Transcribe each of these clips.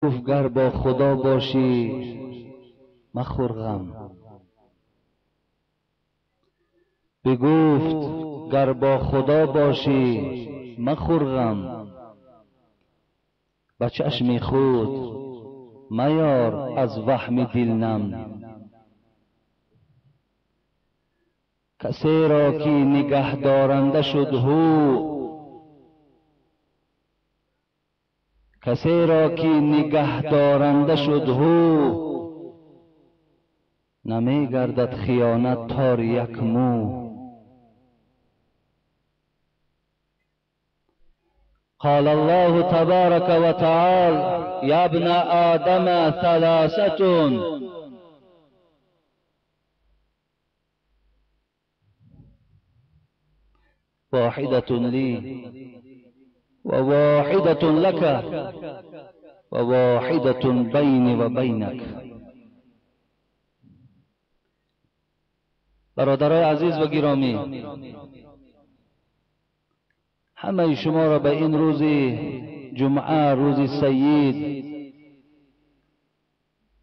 گفت گر با خدا باشی مخور غم، بگفت گر با خدا باشی مخور غم، به چشم خود میار از وهم دل نم. کسی را که نگه دارنده شد هو، کسی را که نگه دارنده شد هو، نمی گردد خیانت تار یک مو. قال الله تبارك وتعالى يا ابن آدم ثلاثة واحدة لي وواحدة لك وواحدة بيني وبينك. برادرای عزیز و گرامی، همه شما را به این روز جمعه، روز سید،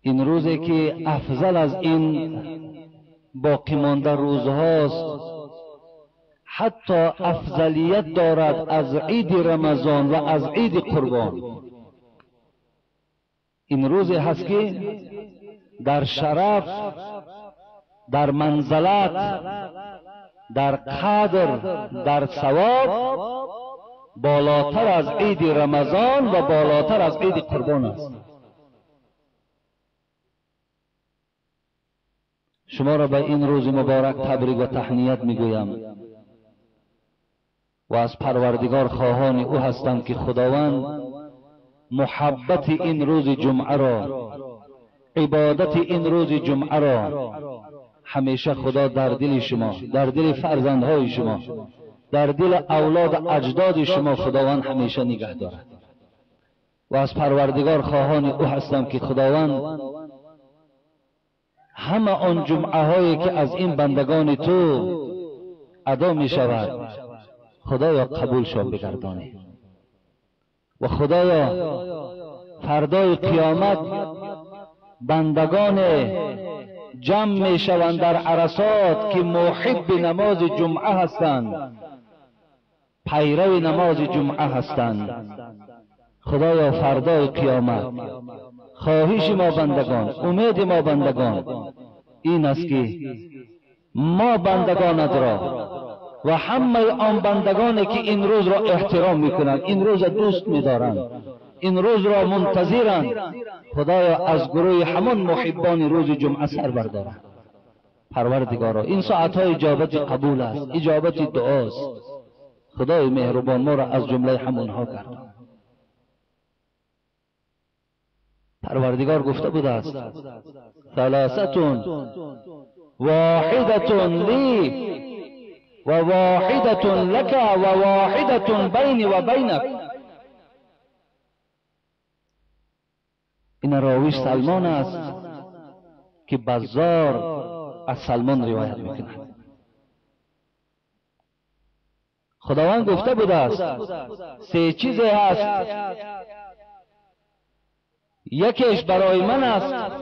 این روزی که افضل از این باقی مانده روزهاست، حتی افضلیت دارد از عید رمضان و از عید قربان. این روزی هست که در شرف، در منزلت، در قدر، در ثواب بالاتر از عید رمضان و بالاتر از عید قربان است. شما را به این روز مبارک تبریک و تهنیت میگویم و از پروردگار خواهان او هستم که خداوند محبت این روز جمعه را، عبادت این روز جمعه را همیشه خدا در دل شما، در دل فرزندهای شما، در دل اولاد اجداد شما خداوند همیشه نگه دارد. و از پروردگار خواهان او هستم که خداوند همه آن جمعه هایی که از این بندگان تو ادا می شود خدایا قبول شان بگردانی و خدایا فردای قیامت بندگان جمع می شوند در عرصات که محب نماز جمعه هستند، پیرو نماز جمعه هستند. خدایا فردای قیامت خواهش ما بندگان، امید ما بندگان این است که ما بندگانت را و همه آن بندگانی که این روز را احترام میکنند، این روز را دوست میدارند، این روز را منتظرند، خدایا از گروه همان محبان روز جمعه سر بردارند. پروردگارا این ساعتهای اجابت قبول است، اجابت دعاست. خدای مهربان ما را از جمله همونها گردان. پروردگار گفته بوده است ثلاثة واحدة لی و واحدة لك و واحدة بینی و بینک. این راویش سلمان است که بزار از سلمان روایت میکند. خداوند گفته بوده است سه چیز هست، یکیش برای من است،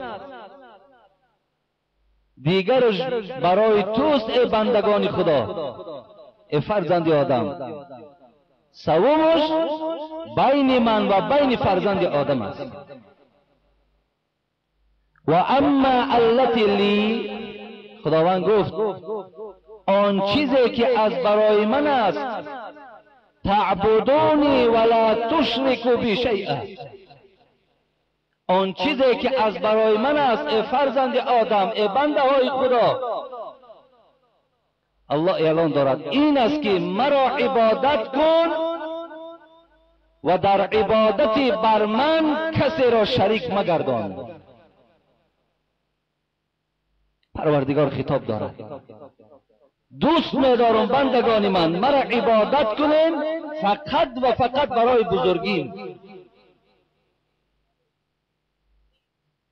دیگرش برای توست ای بندگان خدا، ای فرزند آدم، سومش بین من و بین فرزند آدم است. و اما التی لی، خداوند گفت آن چیزی که از برای من است، تعبدونی ولا تشرکوا بی شیئا، آن چیزی که از برای من است ای فرزند آدم، ای بنده های خدا، الله اعلان دارد این است که مرا عبادت کن و در عبادت بر من کسی را شریک مگردان. پروردگار خطاب دارد دوست می‌دارم بندگان من، مرا عبادت کنین فقط و فقط برای بزرگیم،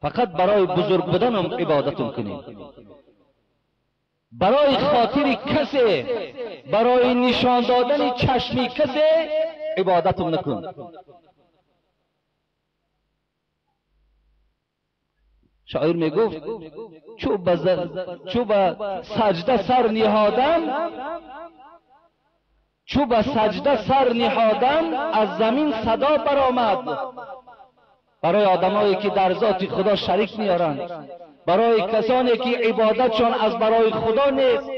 فقط برای بزرگ بودنم عبادتم کنیم، برای خاطر کسی، برای نشان دادن چشمی کسی عبادتم نکن. شاعر میگفت چو به سجده سر نهادم، چو به سجده سر نهادم از زمین صدا برآمد. برای آدمایی که در ذات خدا شریک میارند، برای کسانی که عبادتشان از برای خدا نیست،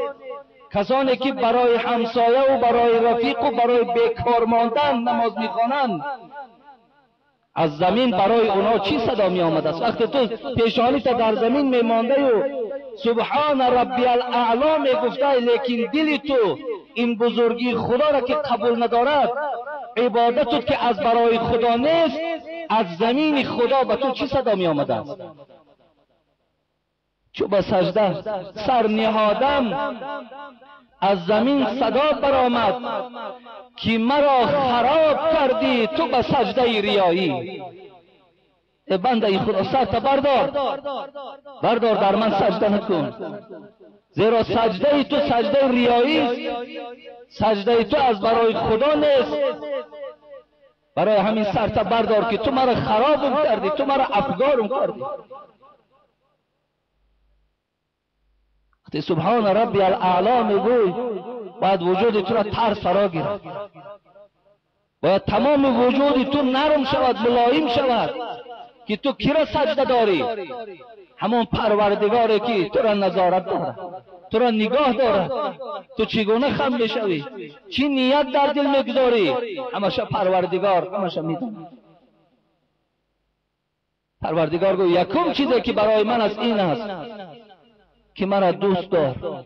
کسانی که برای همسایه و برای رفیق و برای بیکار ماندن نماز میخوانند، از زمین برای اونا چی صدا می آمد است؟ وقتی تو پیشانی تا در زمین می مانده و سبحان ربی الاعلی می گفته، لیکن دل تو این بزرگی خدا را که قبول ندارد، عبادتت که از برای خدا نیست، از زمین خدا به تو چی صدا می آمده است؟ چو به سجده سر نهادم از زمین صدا برآمد که مرا خراب کردی تو به سجده ریایی. ای بنده خدا سرت بردار، بردار، در من سجده نکن، زیرا سجده تو سجده ریایی است، سجده تو از برای خدا نیست. برای همین سرت بردار که تو مرا خرابم کردی، تو مرا افگارم کردی. وقتی سبحان ربی الاعلی میگوی باید وجود تو را ترس فرا گیرد، باید تمام وجود تو نرم شود، ملایم شود که تو کی را سجده داری؟ همون پروردگاری که تو را نظارت دارد، تو را نگاه دارد، تو چگونه خم میشوی، چی نیت در دل میگذاری، همشه پروردگار همشه میداند. پروردگار گوید یکم چیزی که برای من است این است که مرا دوست دار،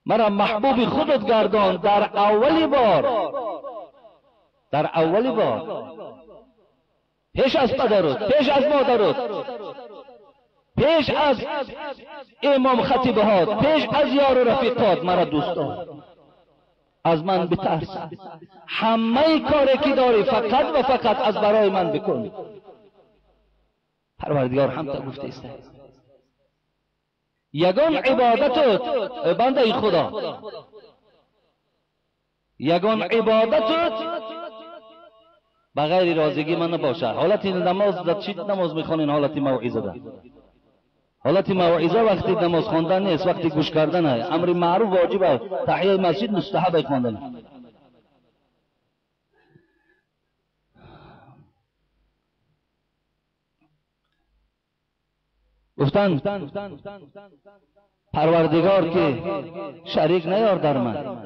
مرا محبوب خودت گردان. در اولی بار، در اولی بار، پیش از پدرت، پیش از مادرت، پیش از امام خطیبهات، پیش از یار و رفیقات مرا دوست دار، از من بترس، همه کاری که داری فقط و فقط از برای من بکن. پروردگار هم تا گفته است یگان عبادتت بنده خدا، یگان عبادتت بغیر راضیگی من نباشه. حالت نماز در چی نماز میخوانین؟ حالت موعظه ده. حالت موعظه وقتی نماز خواندن نیست، وقتی گوش کردن است. امر معروف واجب است، تحیه مسجد مستحب خواندن. گفتند پروردگار که شریک نیار در من،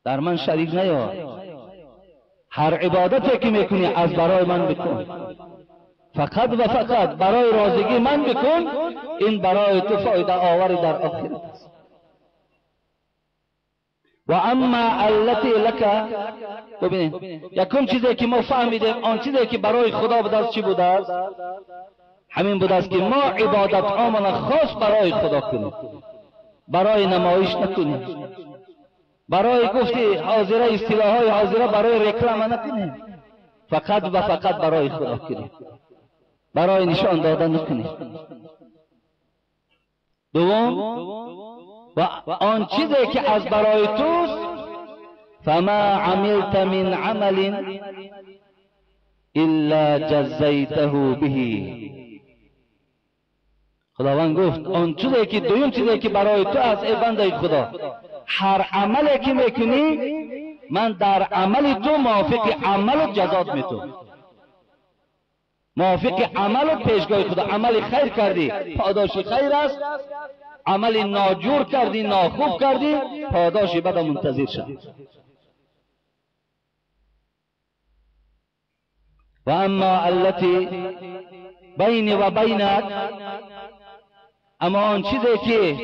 در من شریک نیار، هر عبادتی که میکنی از برای من بکن، فقط و فقط برای راضیگی من بکن، این برای تو فایده آوری در آخرت است. و اما التی لک، ببینید یکم چیزی که ما فهمیدیم، آن چیزی که برای خدا به دست چی بوده است؟ همین بوده است که ما عبادت هامان خاص برای خدا کنیم، برای نمایش نکنیم، برای گفتی حاضره اصطلاحهای حاضره برای رکلام نکنیم، فقط و فقط برای خدا کنیم، برای نشان دادن نکنیم. دوم، و آن چیزی که از برای توست، فما عملت من عمل الا جزیته به. خداوند گفت آن چیزی که دویم چیزی که برای تو است ای بنده خدا، هر عملی که میکنی من در عمل تو موافق عمل جزات میتونم، موافق عمل پیشگاه خدا. عمل خیر کردی پاداش خیر است، عمل ناجور کردی ناخوب کردی پاداش بد منتظر شد. و اما التي بین و بینک، اما آن چیزی که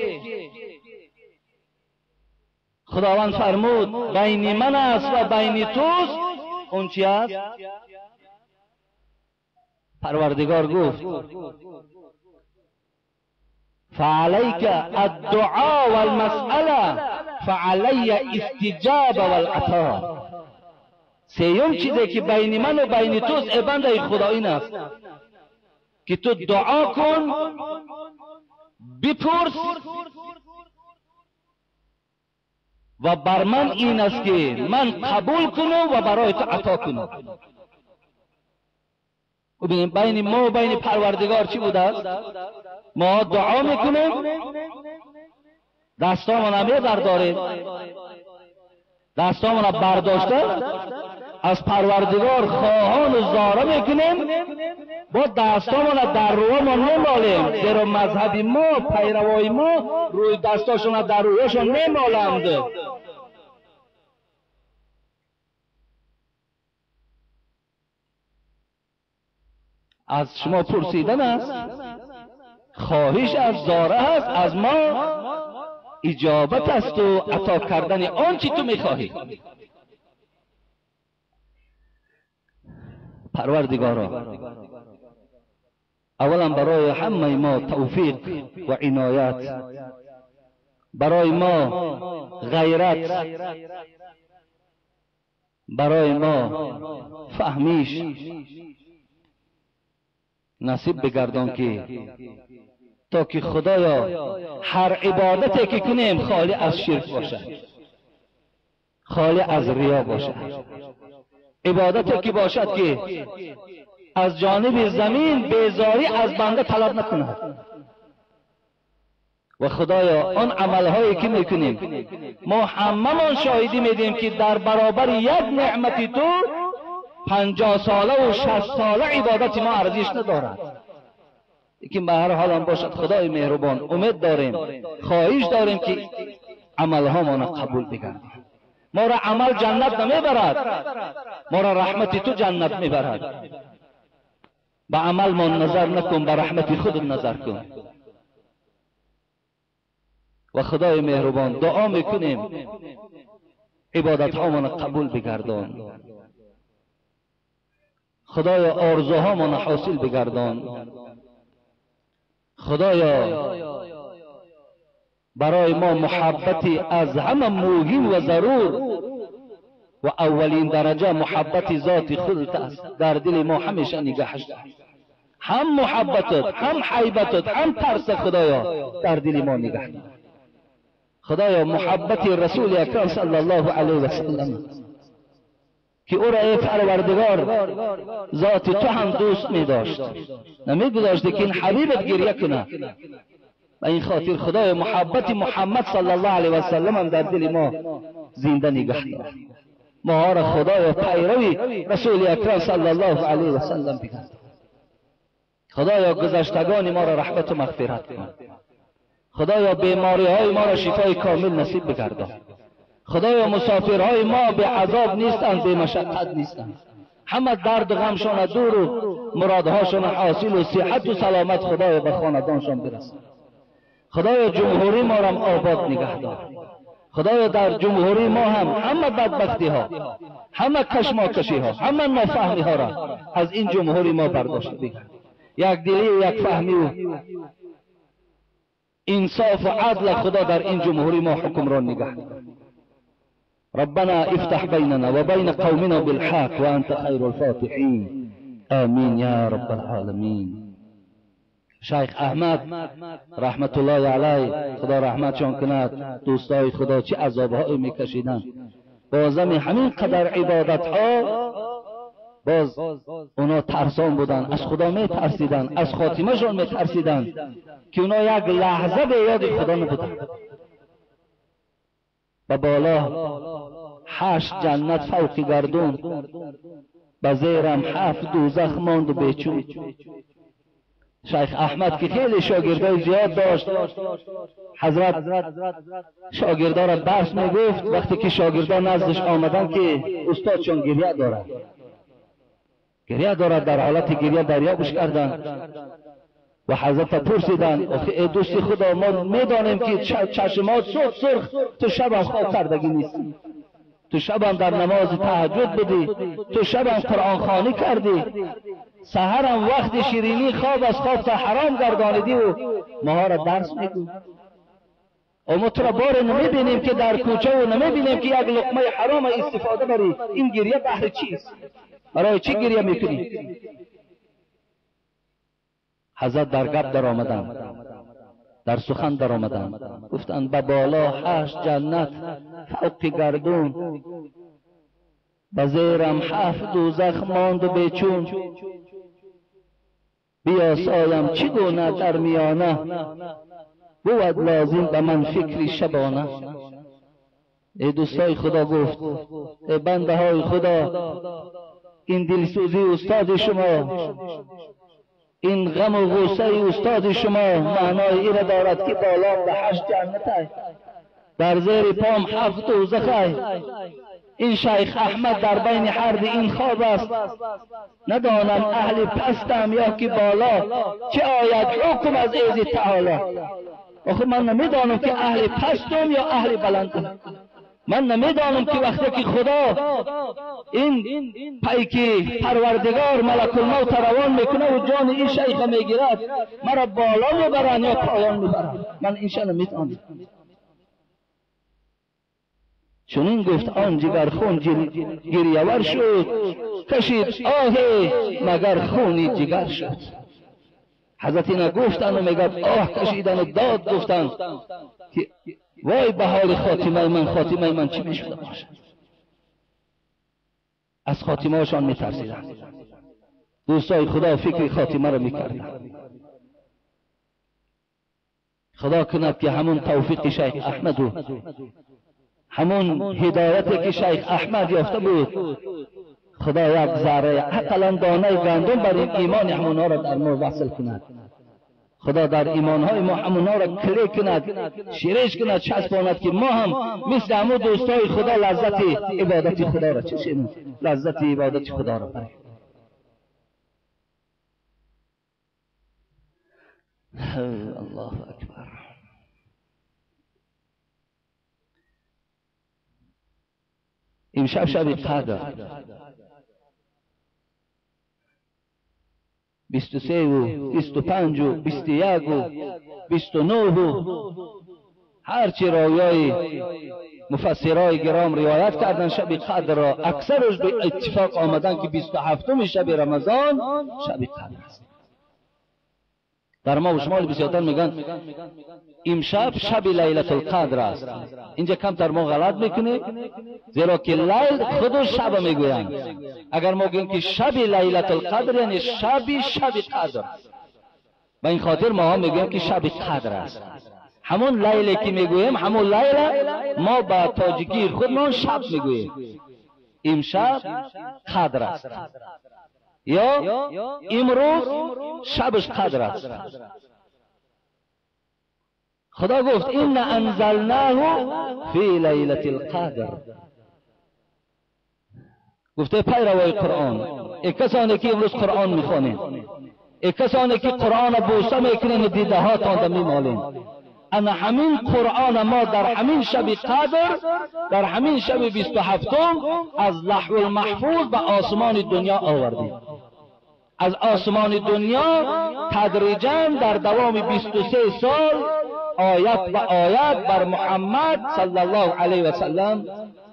خداوند فرمود بین من است و بین توست، اون چی است؟ پروردگار گفت فعلیک الدعاء والمسأله فعلی استجابه والعطاء. سیوم چیزی که بین من و بین توست ای بنده خدا این است که تو دعا کن، بپرس، و بر من این است که من قبول کنم و برای تو عطا کنم. ببینیم بین ما و بین پروردگار چی بوده است؟ ما دعا میکنیم، دستامون میبرداریم، دستامون برداشته از پروردگار خواهان و زاره میکنیم، با دستامون در روی ما نمالیم، زیرا مذهب ما، پیروای ما روی دستاشون در رویشون نمالند. از شما پرسیدن است، خواهش از زاره است، از ما اجابت است و عطا کردن آنچه تو میخواهی. پروردگارا، اولا برای همه ما توفیق و عنایت، برای ما غیرت، برای ما فهمیش نصیب بگردان که تا که خدایا هر عبادتی که کنیم خالی از شرک باشد، خالی از ریا باشد، عبادتی که باشد که از جانب زمین بیزاری از بنده طلب نکند. و خدایا آن عملهایی که میکنیم ما هممان شاهدی میدیم که در برابر یک نعمت تو 50 ساله و 60 ساله عبادت ما ارزش ندارد. لیکن به هر حال هم باشد خدای مهربان امید داریم، خواهش داریم که عملها ما را قبول بگردی. ما را عمل جنت نمیبرد، ما را رحمت تو جنت میبرد. به عمل ما نظر نکن، به رحمت خودت نظر کن. و خدای مهربان دعا میکنیم عبادت ها ما را قبول بگردان، خدایا آرزوهامان حاصل بگردان، خدایا برای ما محبتی از همه مهم و ضرور و اولین درجه محبت ذات خودت است، در دل ما همیشه نگهش دار. هم محبتت، هم حیبتت، هم ترس خدایا در دل ما نگه دار. خدایا محبت رسول اکرم صلی الله علیه و سلم که او را ای پروردگار ذات تو هم دوست می داشت، نمی گذاشت که این حبیبت گریه کنه. و این خاطر خدای محبت محمد صلی الله علیه و سلم هم در دل ما زنده نگه دار. ما را خدای پیروی رسول اکرم صلی الله علیه و سلم بگرد. خدایا گذشتگان ما را رحمت و مغفرت کن. خدایا بیماری های ما را شفای کامل نصیب بگردان. خدایا مسافرهای ما به عذاب نیستند، به مشقت نیستند، همه درد و غمشان دور و مرادهاشان حاصل و صحت و سلامت خدایا به خاندانشان برسان. خدایا جمهوری ما را آباد نگه دار. خدایا در جمهوری ما هم همه بدبختی ها، همه کشماکشی ها، همه نافهمی ها را از این جمهوری ما برداشت بگرد. یک دلی و یک فهمی و انصاف و عدل خدا در این جمهوری ما حکمران نگه دار. ربنا افتح بيننا وبين قومنا بالحق وأنت خير الفاتحين، آمين يا رب العالمين. شیخ احمد رحمت الله علیه، خدا رحمتشان کند، دوستای خدا چه عذابهایی میکشیدند، بازم همین قدر عبادت ها باز اونا ترسان بودن، از خدا میترسیدن، از خاتمهشان میترسیدن که اونا یک لحظه به یاد خدا نبودن. به بالا 8 جنت فوق گردون، به زیرم 7 دوزخ ماند و بیچون. شیخ احمد که خیلی شاگردای زیاد داشت، حضرت شاگردا را درس میگفت. وقتی که شاگردا نزدش آمدن که استادشان گریه دارد، گریه دارد، در حالت گریه دریابش کردند و حضرت پرسیدند ای دوست خدا، ما میدانیم که چشمات سرخ سرخ، تو شب هم خواب کردگی نیستی، تو شب هم در نماز تهجد بودی، تو شب هم قرآن خوانی کردی، سحر هم وقت شیرینی خواب از خواب تا حرام گردانیدی و ماها را درس میگو، و ما تو را بار نمیبینیم که در کوچه و نمیبینیم که یک لقمه حرام استفاده بری. این گریه بهر چیست؟ برای چی گریه میکنی؟ حضرت در گپ در آمدن، در سخن در آمدن، گفتند به بالا 8 جنت فوق گردون، به زیرم 7 دوزخ ماند و بیچون. بیاسایم چگونه در میانه، بود لازم به من فکری شبانه. ای دوستای خدا گفت، ای بنده های خدا، این دلسوزی استاد شما، این غم و غصه استاد شما معنای این را دارد که بالا به 8 جنت، در زیر پام 7 دوزخ. این شیخ احمد در بین هر دو این خواب است، ندانم اهل پستم یا که بالا، چه آید حکم از ایزی تعالی. آخه من نمیدانم که اهل پستم یا اهل بلندم. من نمیدانم که وقتی که خدا این پیکی پروردگار ملک الموت روان میکنه و جان این شیخ میگیرد، مرا بالا میبرن یا پایان میبرن، من این شیء نمیدانم. چنین گفت آن جگر خون گریه‌ور شد، کشید آه مگر خونی جگر شد. حضرت اینا گفتن و میگفت آه کشیدن و داد گفتن که وای به حال خاتمه من، خاتمه من چی میشده باشد. از خاتمه هاشان میترسیدن. دوستای خدا فکر خاتمه را میکردن. خدا کند که همون توفیق شیخ احمد و همون هدایتی که شیخ احمد یافته بود، خدا یک ذره اقلا دانه گندم بر این ایمان همونها را در ما وصل کند. خدا در ایمانهای ما همونها را کلی کند، شیرش کند، چسباند که ما هم مثل همون دوستای خدا لذت عبادت خدا را چشیم، لذت عبادت خدا را بریم. الله اکبر. امشب شب قدر، 23 و 25 و 21 و 29 و هرچی راویای مفسرای گرام روایت کردن شب قدر را، اکثرش به اتفاق آمدن که 27 شب رمضان شب قدر است. در ما و شما بسیارتر میگن امشب شب لیلت القدر است. اینجا کمتر ما غلط میکنیم، زیرا که لیل خود شب میگویند. اگر ما گوییم که شب لیلت القدر یعنی شب قدر، به این خاطر ما هم میگوییم که شب قدر است. همون لیلی که میگوییم همون لیل ما با تاجیکی خودمان شب میگوییم. امشب قدر است یا امروز شبش قدر است. خدا گفت إن انزلناه فی لیلة القدر. گفته پیروای قرآن، ای کسانی که امروز قرآن میخوانین، ای کسانی که قرآن بوسه میکنین و دیده هاتان میمالین، اما همین قرآن ما در همین شب قدر، در همین شب 27 از لحو المحفوظ به آسمان دنیا آوردیم. از آسمان دنیا تدریجا در دوام 23 سال آیت و آیت بر محمد صلی الله علیه و سلم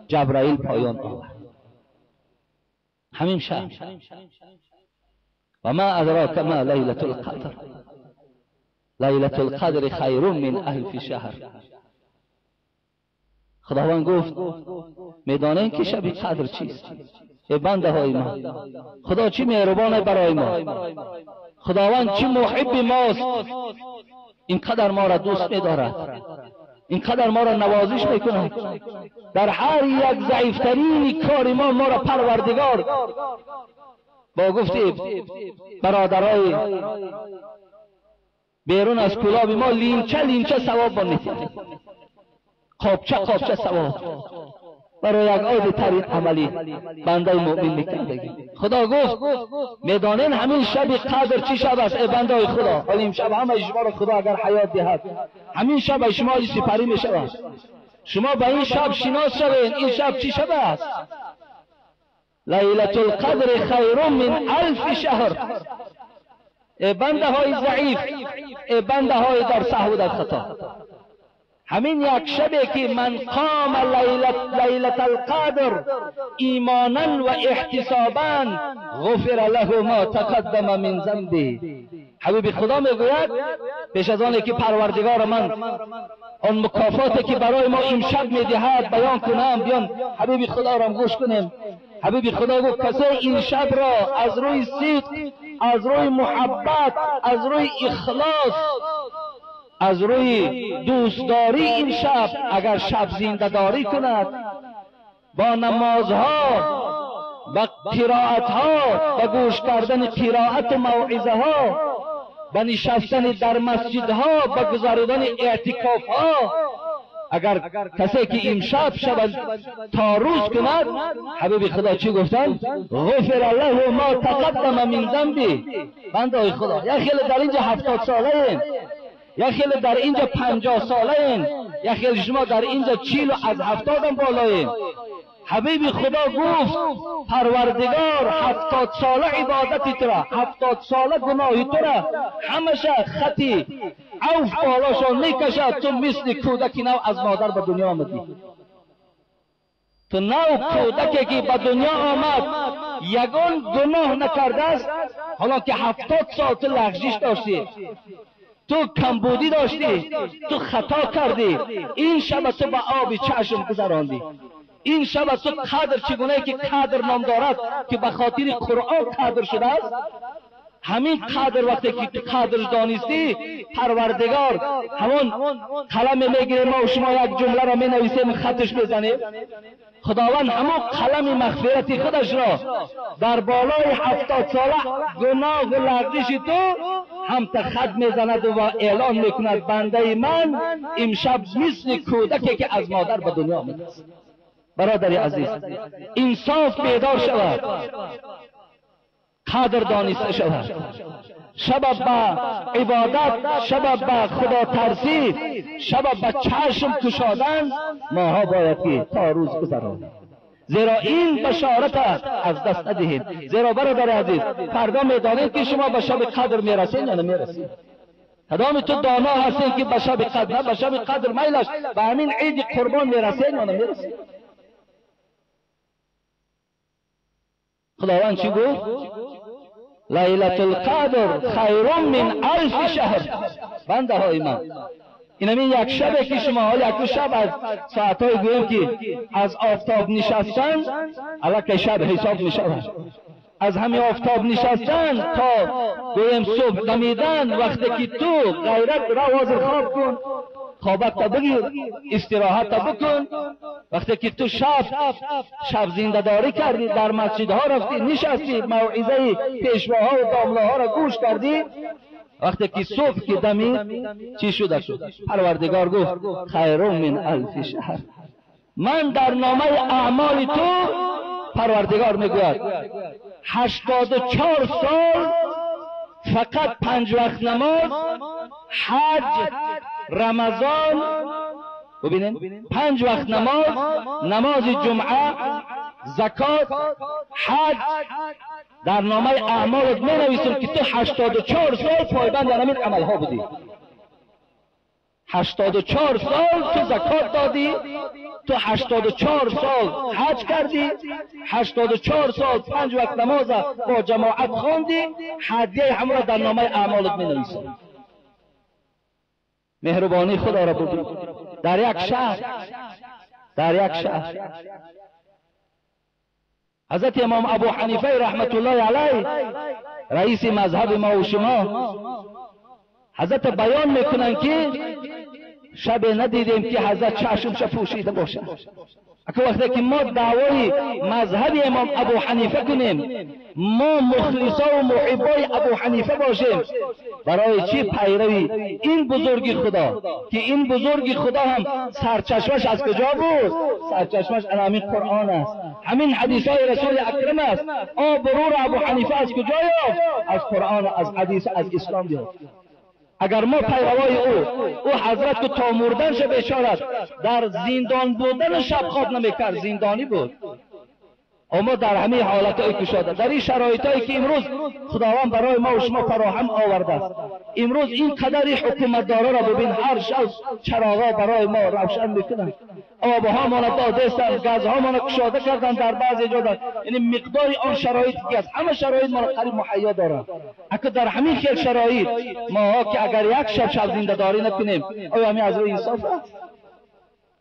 جبرائیل پایان آورد. همین شب. و ما ادراک ما لیلة القدر، لیلة القدر خیر من الف شهر. خداوند گفت میدانین که شب قدر چیست؟ ای بنده های ما، خدا چی مهربانه برای ما، خداوند چی محب ماست، اینقدر ما را دوست می‌دارد، اینقدر ما را نوازش میکند. در هر یک ضعیفترین کار ما ما را پروردگار با گفت برادرای بیرون از کلاب ما لینچه لینچه ثواب با می‌دهد، قابچه قابچه ثواب برای یک عادی ترین عملی بنده مؤمن میکردگی. خدا گفت میدانین همین شب قدر چی شب است؟ ای بنده های خدا، حالا این شب همه شما را خدا اگر حیات دهد همین شب شما سپری میشود. شما به این شب شناس شوین. این شب چی شب است؟ لیلة القدر خیر من الف شهر. ای بنده های ضعیف، ای بنده های در سهو در خطا، همین یک شبه که من قام لیلة القدر ایمانا و احتسابا غفر له ما تقدم من ذنبه. حبیب خدا میگوید پیش از آن که پروردگار من آن مکافاتی که برای ما امشب میدهد بیان کنم، بیان حبیب خدا را گوش کنیم. حبیب خدا گفت کسی این شب را از روی صدق، از روی محبت، از روی اخلاص، از روی دوستداری این شب اگر شب زنده‌داری کند با نمازها، با قرائتها، با گوش کردن قرائت و موعظه ها، با نشستن در مسجدها، با گذاردن اعتکاف ها، اگر کسی که امشب شب تا روز کند، حبیب خدا چی گفتن؟ غفر له ما تقدم من ذنبی. بنده های خدا، یا خیلی در اینجا 70 ساله این، یا خیلی در اینجا 50 ساله این، یا خیلی شما در اینجا 40 و از 70 هم بالایین. حبیب خدا گفت پروردگار 70 ساله عبادتی تو را، 70 ساله گناهی تو را همشه خطی عوف بالاشان میکشد، تو مثل کودکی نو از مادر به دنیا آمدی. تو نو کودکی که به دنیا آمد یگان گناه نکرده است، حالا که 70 سال تو لغزش داشتی، تو کمبودی داشتی، تو خطا کردی، این شب تو به آب چشم گذراندی. این شب تو قدر چگونه که قدر نام دارد که به خاطر قرآن قدر شده است، همین قدر وقتی که قدر دانستی، پروردگار همون قلم میگیره، ما و شما یک جمله را می نویسیم خطش میزنیم، خداوند همون قلم مغفرت خودش را در بالای 70 ساله گناه و لغزش تو هم خط میزند و اعلان میکند بنده من امشب مثل کودکی که از مادر به دنیا آمده است. برادر عزیز، انصاف بیدار شود، قدر دانسته شود، شب به عبادت، شب به خدا ترسی، شب به چشم کشادن ماها باید که تا روز گذرانیم، زیرا این بشارت از دست ندهیم. زیرا برادر عزیز، فردا میدانید که شما به شب قدر میرسید یا نمیرسید. کدام تو دانا هستید که به شب قدر، نه به شب قدر میلش، به همین عید قربان میرسید یا نمیرسید. خداوند چی گفت؟ لیلة القدر خیر من الف شهر. بنده های من، این همین یک شبه که شما حال یک شب از ساعتهای گویم که از آفتاب نشستن علاکه شب حساب می شود، از همین آفتاب نشستن تا گویم صبح دمیدن، وقتی که تو غیرت را حاضر خواب کن، خوابت تا بگیر، استراحت تا بکن، وقتی که تو شب زنده داری کردی، در مسجدها رفتی نشستی، موعظه پیشواها و داملاها را گوش کردی، وقتی که صبح که دمید چی شده شد؟ پروردگار گفت خیر من الف شهر. من در نامه اعمال تو، پروردگار میگوید 84 سال فقط 5 وقت نماز، حج، رمضان، ببینید 5 وقت نماز، نماز جمعه، زکات، حج، در نامه اعمالت می نویسم که تو 84 سال پایبند در همین عملها بودی. 84 سال تو زکات دادی، تو 84 سال حج کردی، 84 سال 5 وقت نماز با جماعت خواندی، هدیه همه را در نامه اعمالت می نویسم. مهربانی خدا را ببین در یک شهر، در یک شهر حضرت امام ابو حنیفه رحمت الله علیه رئیس مذهب ما و شما، حضرت بیان میکنن که شب ندیدیم که حضرت چشمش پوشیده باشه. اگه وقتی که ما دعوای مذهب امام ابو حنیفه کنیم، ما مخلصا و محبای ابو حنیفه باشیم، برای چی پیروی این بزرگی خدا که این بزرگی خدا هم سرچشمش از کجا بود؟ سرچشمش همین قرآن است، همین حدیث های رسول اکرم است. آبرو ابو حنیفه از کجا یافت؟ از قرآن، از حدیث، از اسلام یافت. اگر ما پیروای او حضرت که تا مردنش بیچارت در زندان بودن شب خواب نمیکرد، زندانی بود، اما در همه حالتهای کشاده، در این شرایطهایی که امروز خداوند برای ما و شما فراهم آورده است، امروز این قدر حکومتدارا را ببین، هر شب چراغا برای ما روشن میکنن، آبها ما را داده، گازها ما را کشاده کردن در بعضی جا، یعنی مقدار آن شرایط که است، همه شرایط ما را قریب مهیا دارند. اگر در همین خیل شرایط ما که اگر یک شب شب زنده داری نکنیم، آیا همین از روی انصاف است؟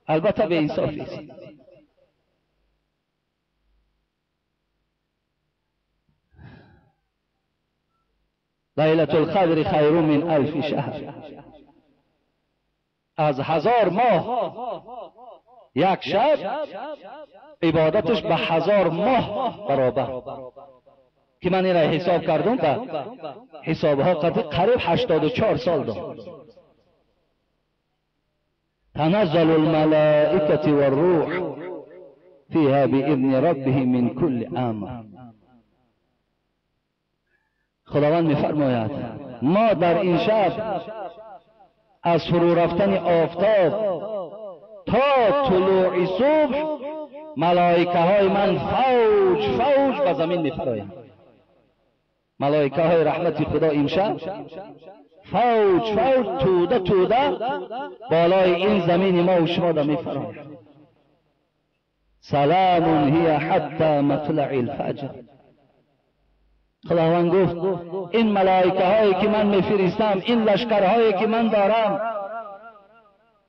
البته به انصافی است. ليلة القدر خیر من الف شهر. از 1000 ماه یک شب عبادتش به 1000 ماه برابر، که من این را حساب کردم به حسابها قریب 84 سال دارم. تنزل الملائكة والروح فيها بإذن ربهم من كل امر. خداوند می‌فرماید ما در این شب از فرو رفتن آفتاب تا طلوع صبح ملائکه های من فوج فوج به زمین می‌فرایند. ملائکه های رحمت خدا این شب فوج فوج توده توده بالای این زمین ما و شما را می‌فرایند. سلام هی حتی مطلع الفجر. خداوند گفت این ملائکه هایی که من میفرستم، این لشکرهایی که من دارم،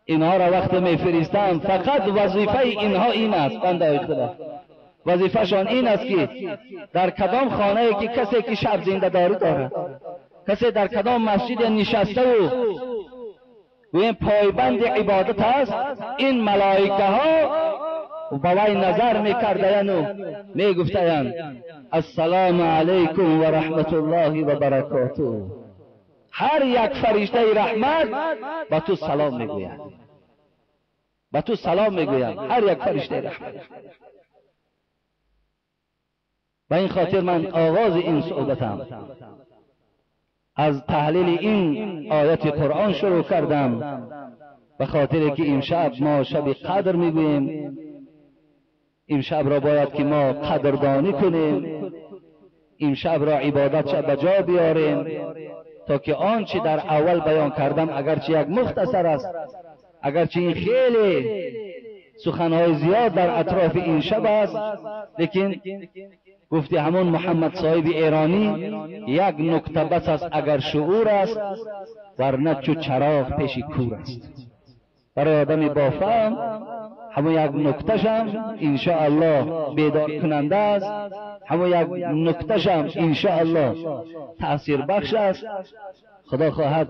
اینها را وقت میفرستم فقط وظیفه اینها این است، بنده های خدا وظیفهشان این است که در کدام خانه که کسی که شب زنده داری دارد، کسی در کدام مسجد نشسته و این پایبند عبادت است، این ملائکه ها به وی نظر میکردند و میگفتند السلام علیکم و رحمت الله و برکاته. هر یک فرشته رحمت به تو سلام میگوید، به تو سلام میگوید، هر یک فرشته رحمت. به این خاطر من آغاز این صحبتم از تحلیل این آیت قرآن شروع کردم، به خاطر که امشب ما شب قدر میگوییم. این شب را باید که ما قدردانی کنیم، این شب را عبادت شب به جا بیاریم، تا که آنچه در اول بیان کردم اگرچه یک مختصر است، اگرچه این خیلی سخنهای زیاد در اطراف این شب است، لیکن گفتی همون محمد صاحب ایرانی یک نکته بس است اگر شعور است، ورنه چو چراغ پیش کور است. برای آدم با فهم همون یک نکته‌شم انشاءالله بیدار کننده است، همون یک نکته‌شم انشاءالله تأثیر بخش است. خدا خواهد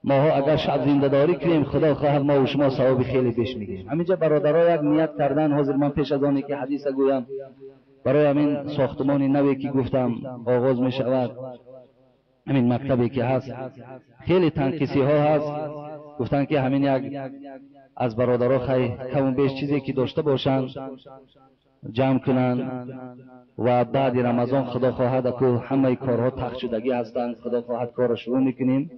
ماها اگر شب زنده داری کنیم، خدا خواهد ما و شما ثواب خیلی بیش میگیریم. همینجا برادرها یک نیت کردن، حاضر من پیش از آنی که حدیث گویم برای همین ساختمان نوی که گفتم آغاز می شود، همین مکتبی که هست خیلی تنقیصی ها هست، گفتن که همین یک از برادرها خیلی کم و بیش چیزی که داشته باشند جمع کنند و بعد رمضان خدا خواهد که همه کارها تخت شدگی هستند، خدا خواهد کار را شروع میکنیم.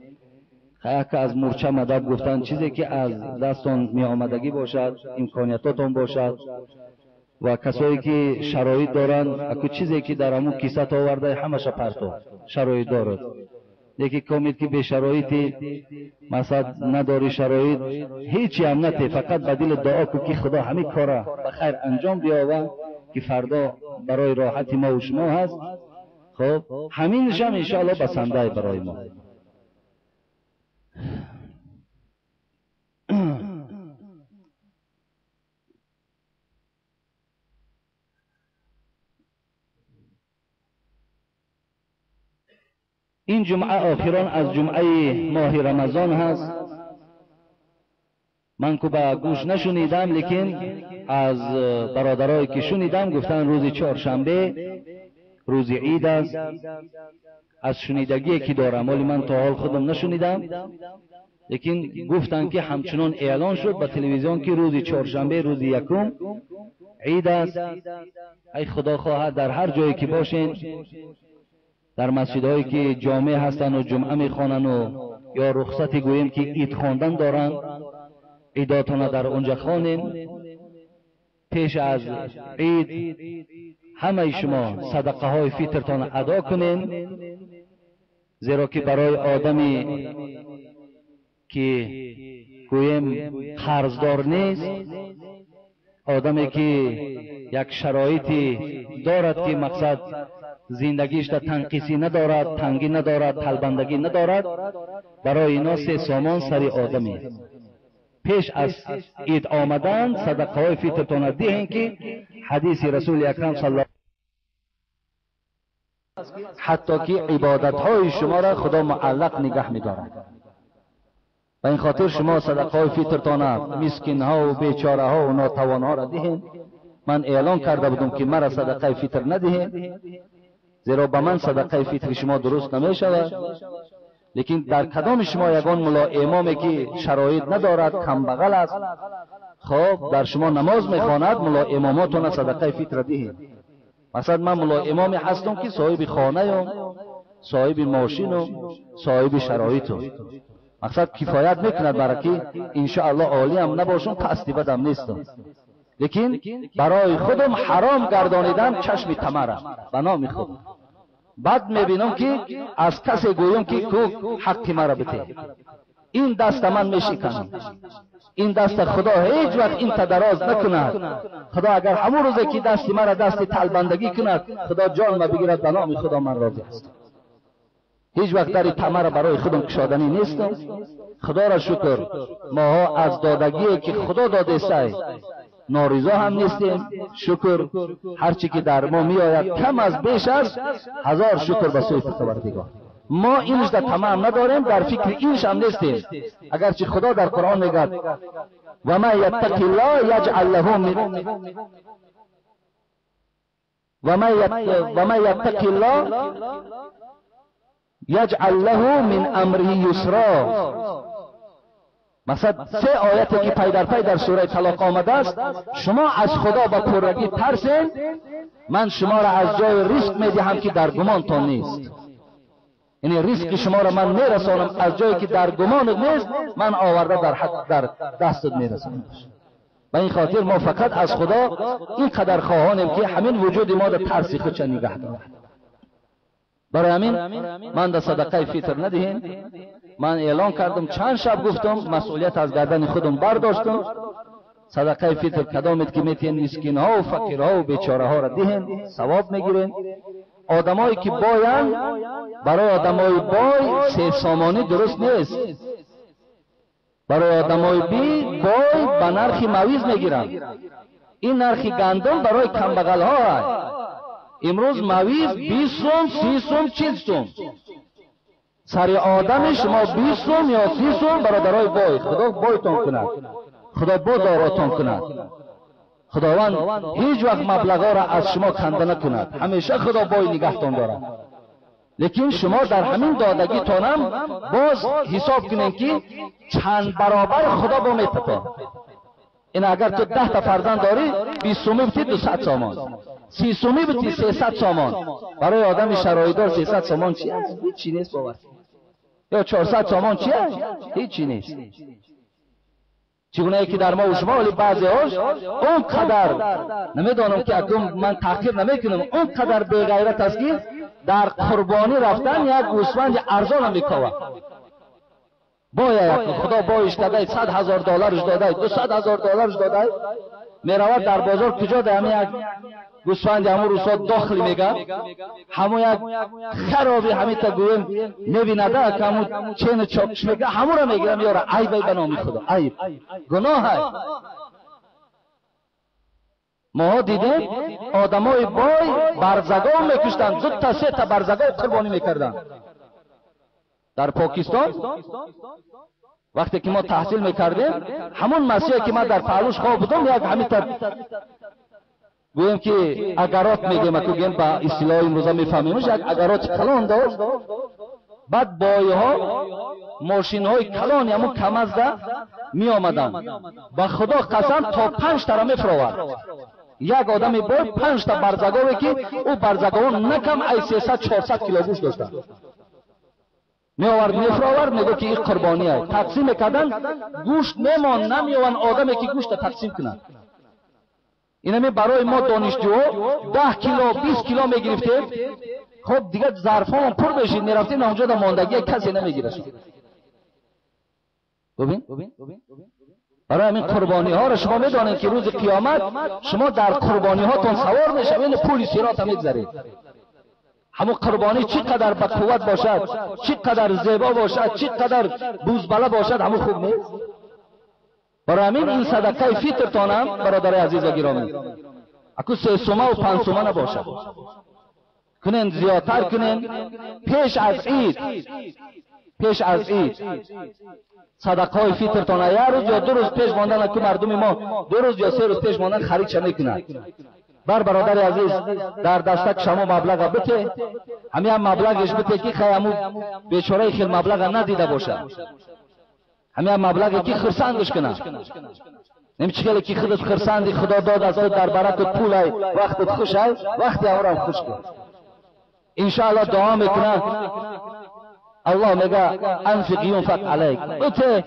خیلی که از مورچه مدد گفتن چیزی که از دستان می آمدگی باشد، امکانیتاتون باشد و کسایی که شرایط دارند، اکو چیزی که در همون کیسه آورده همش پرتو شرایط دارد. یکی کامید که به شرایطی مثلا نداری شرایط هیچی هم نتی، فقط به دل دعا کن که خدا همین کارا به خیر انجام بیاور که فردا برای راحت ما و شما هست. خب همینش هم انشاءالله بسنده برای ما. این جمعه آخران از جمعه ماه رمضان هست. من که به گوش نشنیدم، لیکن از برادرایی که شنیدم گفتن روز چهارشنبه روز عید است. از شنیدگی که دارم، ولی من تا حال خودم نشنیدم، لیکن گفتن که همچنان اعلان شد به تلویزیون که روز چهارشنبه روز یکم عید است. ای خدا خواهد در هر جایی که باشین، در مسجدهایی که جامع هستند و جمعه میخوانند و یا رخصتی گوییم که عید خواندن دارند، عیداتان در اونجا خوانیم. پیش از عید همه شما صدقه های فطرتان ادا کنین، زیرا که برای آدمی که گوییم قرضدار نیست، آدمی که یک شرایطی دارد که مقصد زندگیش در تنقیصی ندارد، تنگی ندارد، تلبندگی ندارد، برای اینا سه سامان سری آدمی. پیش از عید آمدن صدقه های فطرتان دهین که حدیث رسول اکرم صلی الله ҳатто ки ибодатҳои шуморо худо муаллақ нигаҳ медорад. Ба ин хотир шумо садақаҳои фитртона мискинҳову бечораҳову нотавонҳоро диҳед. Ман эълон карда будам, ки мара садақаи фитр надиҳед, зеро ба ман садақаи фитри шумо дуруст намешавад. Лекин дар кадоми шумо ягон мулло имоме ки шароит надорад, камбағал аст, хоб дар шумо намоз мехонад, мулло имомотона садақаи фитра диҳед. Масалан, ман мулло имоме ҳастам, ки соҳиби хонаям, соҳиби мошинум, соҳиби шароитум. Мақсад, кифоят мекунад, бараки иншоаллоҳ олиам набошам, пасти бадам нестам, лекин барои худам ҳаром гардонидам чашми тамарам. Ба номи худ бад мебинам, ки аз касе гӯям, ки ку ҳаққи маро бите. Ин даста ман мешиканам, ин даста худо ҳеҷ вақт инта дароз накунад. Худо агар ҳамон рӯзе ки дасти маро дасти талбандагӣ кунад, худо ҷонма бигирад, ба номи худо ман розӣ ҳастам. Ҳеҷ вақт дари тамара барои худам кушоданӣ нестам. Худоро шукр, моҳо аз додагие ки худо додесай норизо ҳам нестем. Шукр, ҳарчи ки дар мо меояд, кам аз беш аст, ҳазор шукр ба сӯи Парвардигор. Мо инш дар тамаъ надорем, дар фикри инш ҳам нестем. Агарчи худо дар Қуръон мегӯяд: ва ман яттақи ллоҳ яҷъал лаҳу мин ва ман яттақи ллоҳ яҷъал лаҳу мин амриҳи юсро. Масалан, се ояте ки пай дар пай дар сураи Талоқ омадааст: шумо аз худо ба пуррагӣ тарсен, ман шуморо аз ҷои ризқ медиҳам, ки дар гумонтон нест. Яъне ризқи шуморо ман мерасонам аз ҷое ки дар гумонат нест, ман оварда дар дастат мерасонам. Ба ин хотир мо фақат аз худо ин қадар хоҳонем, ки ҳамин вуҷуди мо дар тарси худша нигаҳ дорад. Барои ҳамин ман дар садақаи фитр надиҳем. Ман эълон кардам, чанд шаб гуфтам, масъулият аз гардани худам бардоштам. Садақаи фитр кадомед ки метиҳен, мискинҳову фақирҳову бечораҳоро диҳен, савоб мегирен. Одамое ки боянд, барои одамои бой 3 сомонӣ дуруст нест. Барои одамои би бой ба нархи мавиз мегиранд. Ин нархи гандум барои камбағалҳо аст. Имрӯз мавиз 20 сум, 30 сум, 40 сум. Сари одами шумо 20 сум ё 30 сум. Бародарои бой, худо бойтон кунад, худо бодоротон кунад, худованд ҳеҷ вақт маблағҳоро аз шумо канда накунад, ҳамеша худо бой нигаҳтон дорад. Лекин шумо дар ҳамин додагитонам боз ҳисоб кунед, ки чанд баробар худо бо метатон. Ин агар ту 10 та фарзанд дорӣ, 20 сумӣ бити, 200 сомон, 30 сумӣ бити, 300 сомон. Барои одами шароитдор 300 сомон чи аст? Ҳичи нест, бовар. Ё 400 сомон чи аст? Ҳичи нест. Чӣ гунае ки дар мову шумо вале баъзеҳош он қадар, намедонам, ки акун ман таҳқир намекунам, он қадар беғайрат аст, ки дар қурбонӣ рафтан як гӯсфанди арзонам мековад. Бояд худо боиш кардай, 100 000 долларш додай, 200 000 долларш додай, меравад дар бозор, куҷо да ҳамин як гӯсфанди ҳамун рӯзҳо дохли мега, ҳамун як хароби ҳамита гӯем мебинада, ҳамун чену чокш мега, ҳамуро мегирам ёра. Айбай, ба номи худо, айб, гуноҳ ай. Моҳо дидем, одамои бой барзагов мекуштанд, дута, сета барзагов қурбонӣ мекарданд. Дар Покистон вақте ки мо таҳсил мекардем, ҳамон масиҳе ки ман дар паҳлӯш хоб будам, як ҳамита гӯем ки агарот мегӯем, аку гӯем ба истилоҳи имрӯза мефаҳмемш, як агароти калон дошт. Баъд бойҳо мошинҳои калони ҳамун Камазда меомаданд. Ба худо қасам, то панҷтара мефуровард як одами бой, панҷта барзагове, ки ӯ барзаговон на кам ай 300, 400 кило гӯшт доштанд. Меовард, мефуровард, мегӯ ки ин қурбония. Тақсим мекарданд, гӯшт мемон, намеованд одаме ки гӯшта тақсим кунад. Инами барои мо донишҷӯҳо 10 кило, 20 кило мегирифтем. Хоб, дигар зарфҳомон пур мешид, мерафтем онҷо, да мондагия касе намегирашд. Бубин, барои ҳамин қурбониҳоро шумо медонед, ки рӯзи қиёмат шумо дар қурбониҳотон савор мешавед, пули сирота мегзаред. Ҳамун қурбонӣ чӣ қадар ба қувват бошад, чӣ қадар зебо бошад, чӣ қадар бузбала бошад, ҳамун хуб нест. Барои ҳамин ин садақаи фитртонам, бародари азиз ва гиромӣ, аку 3 сумаву 5 сума набошад. کنین، زیادتر کنین. پیش از عید، پیش از عید صدقه های فطرتان یک روز یا دو روز پیش ماندن، که مردم ما 2 روز یا 3 روز پیش ماندن خرید چه میکنند. بر برادر عزیز در دستک شما مبلغ بته، همین هم مبلغش بته که خیامو بیچاره خیلی مبلغ ندیده باشه، همین هم مبلغی که خرسندش کنه. نمیشه خیلی که خودت خرسندی، خدا داد از او در برکت پولای، وقتت خوش ای، وقتی اورم خوش کن. انشاءالله دعا میکنه، الله میگه انفق ینفق علیک، بته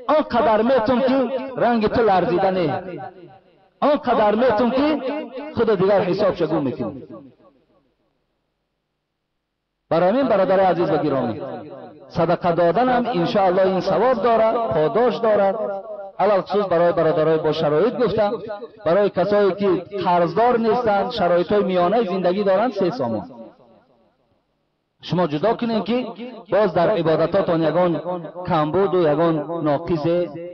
آنقدر میتون که رنگ تو لرزیده نه، آنقدر میتون که خود دیگر حساب شگون میکنی. برای من برادر عزیز و گرامی صدقه دادن هم انشاءالله این ثواب داره، پاداش داره. علاوه برای برادرای با شرایط گفتم، برای کسایی که قرضدار نیستند، شرایط های میانه زندگی دارند، 3 سامان شما جدا کنین که باز در عبادتاتان یگان کمبود و یگان ناقص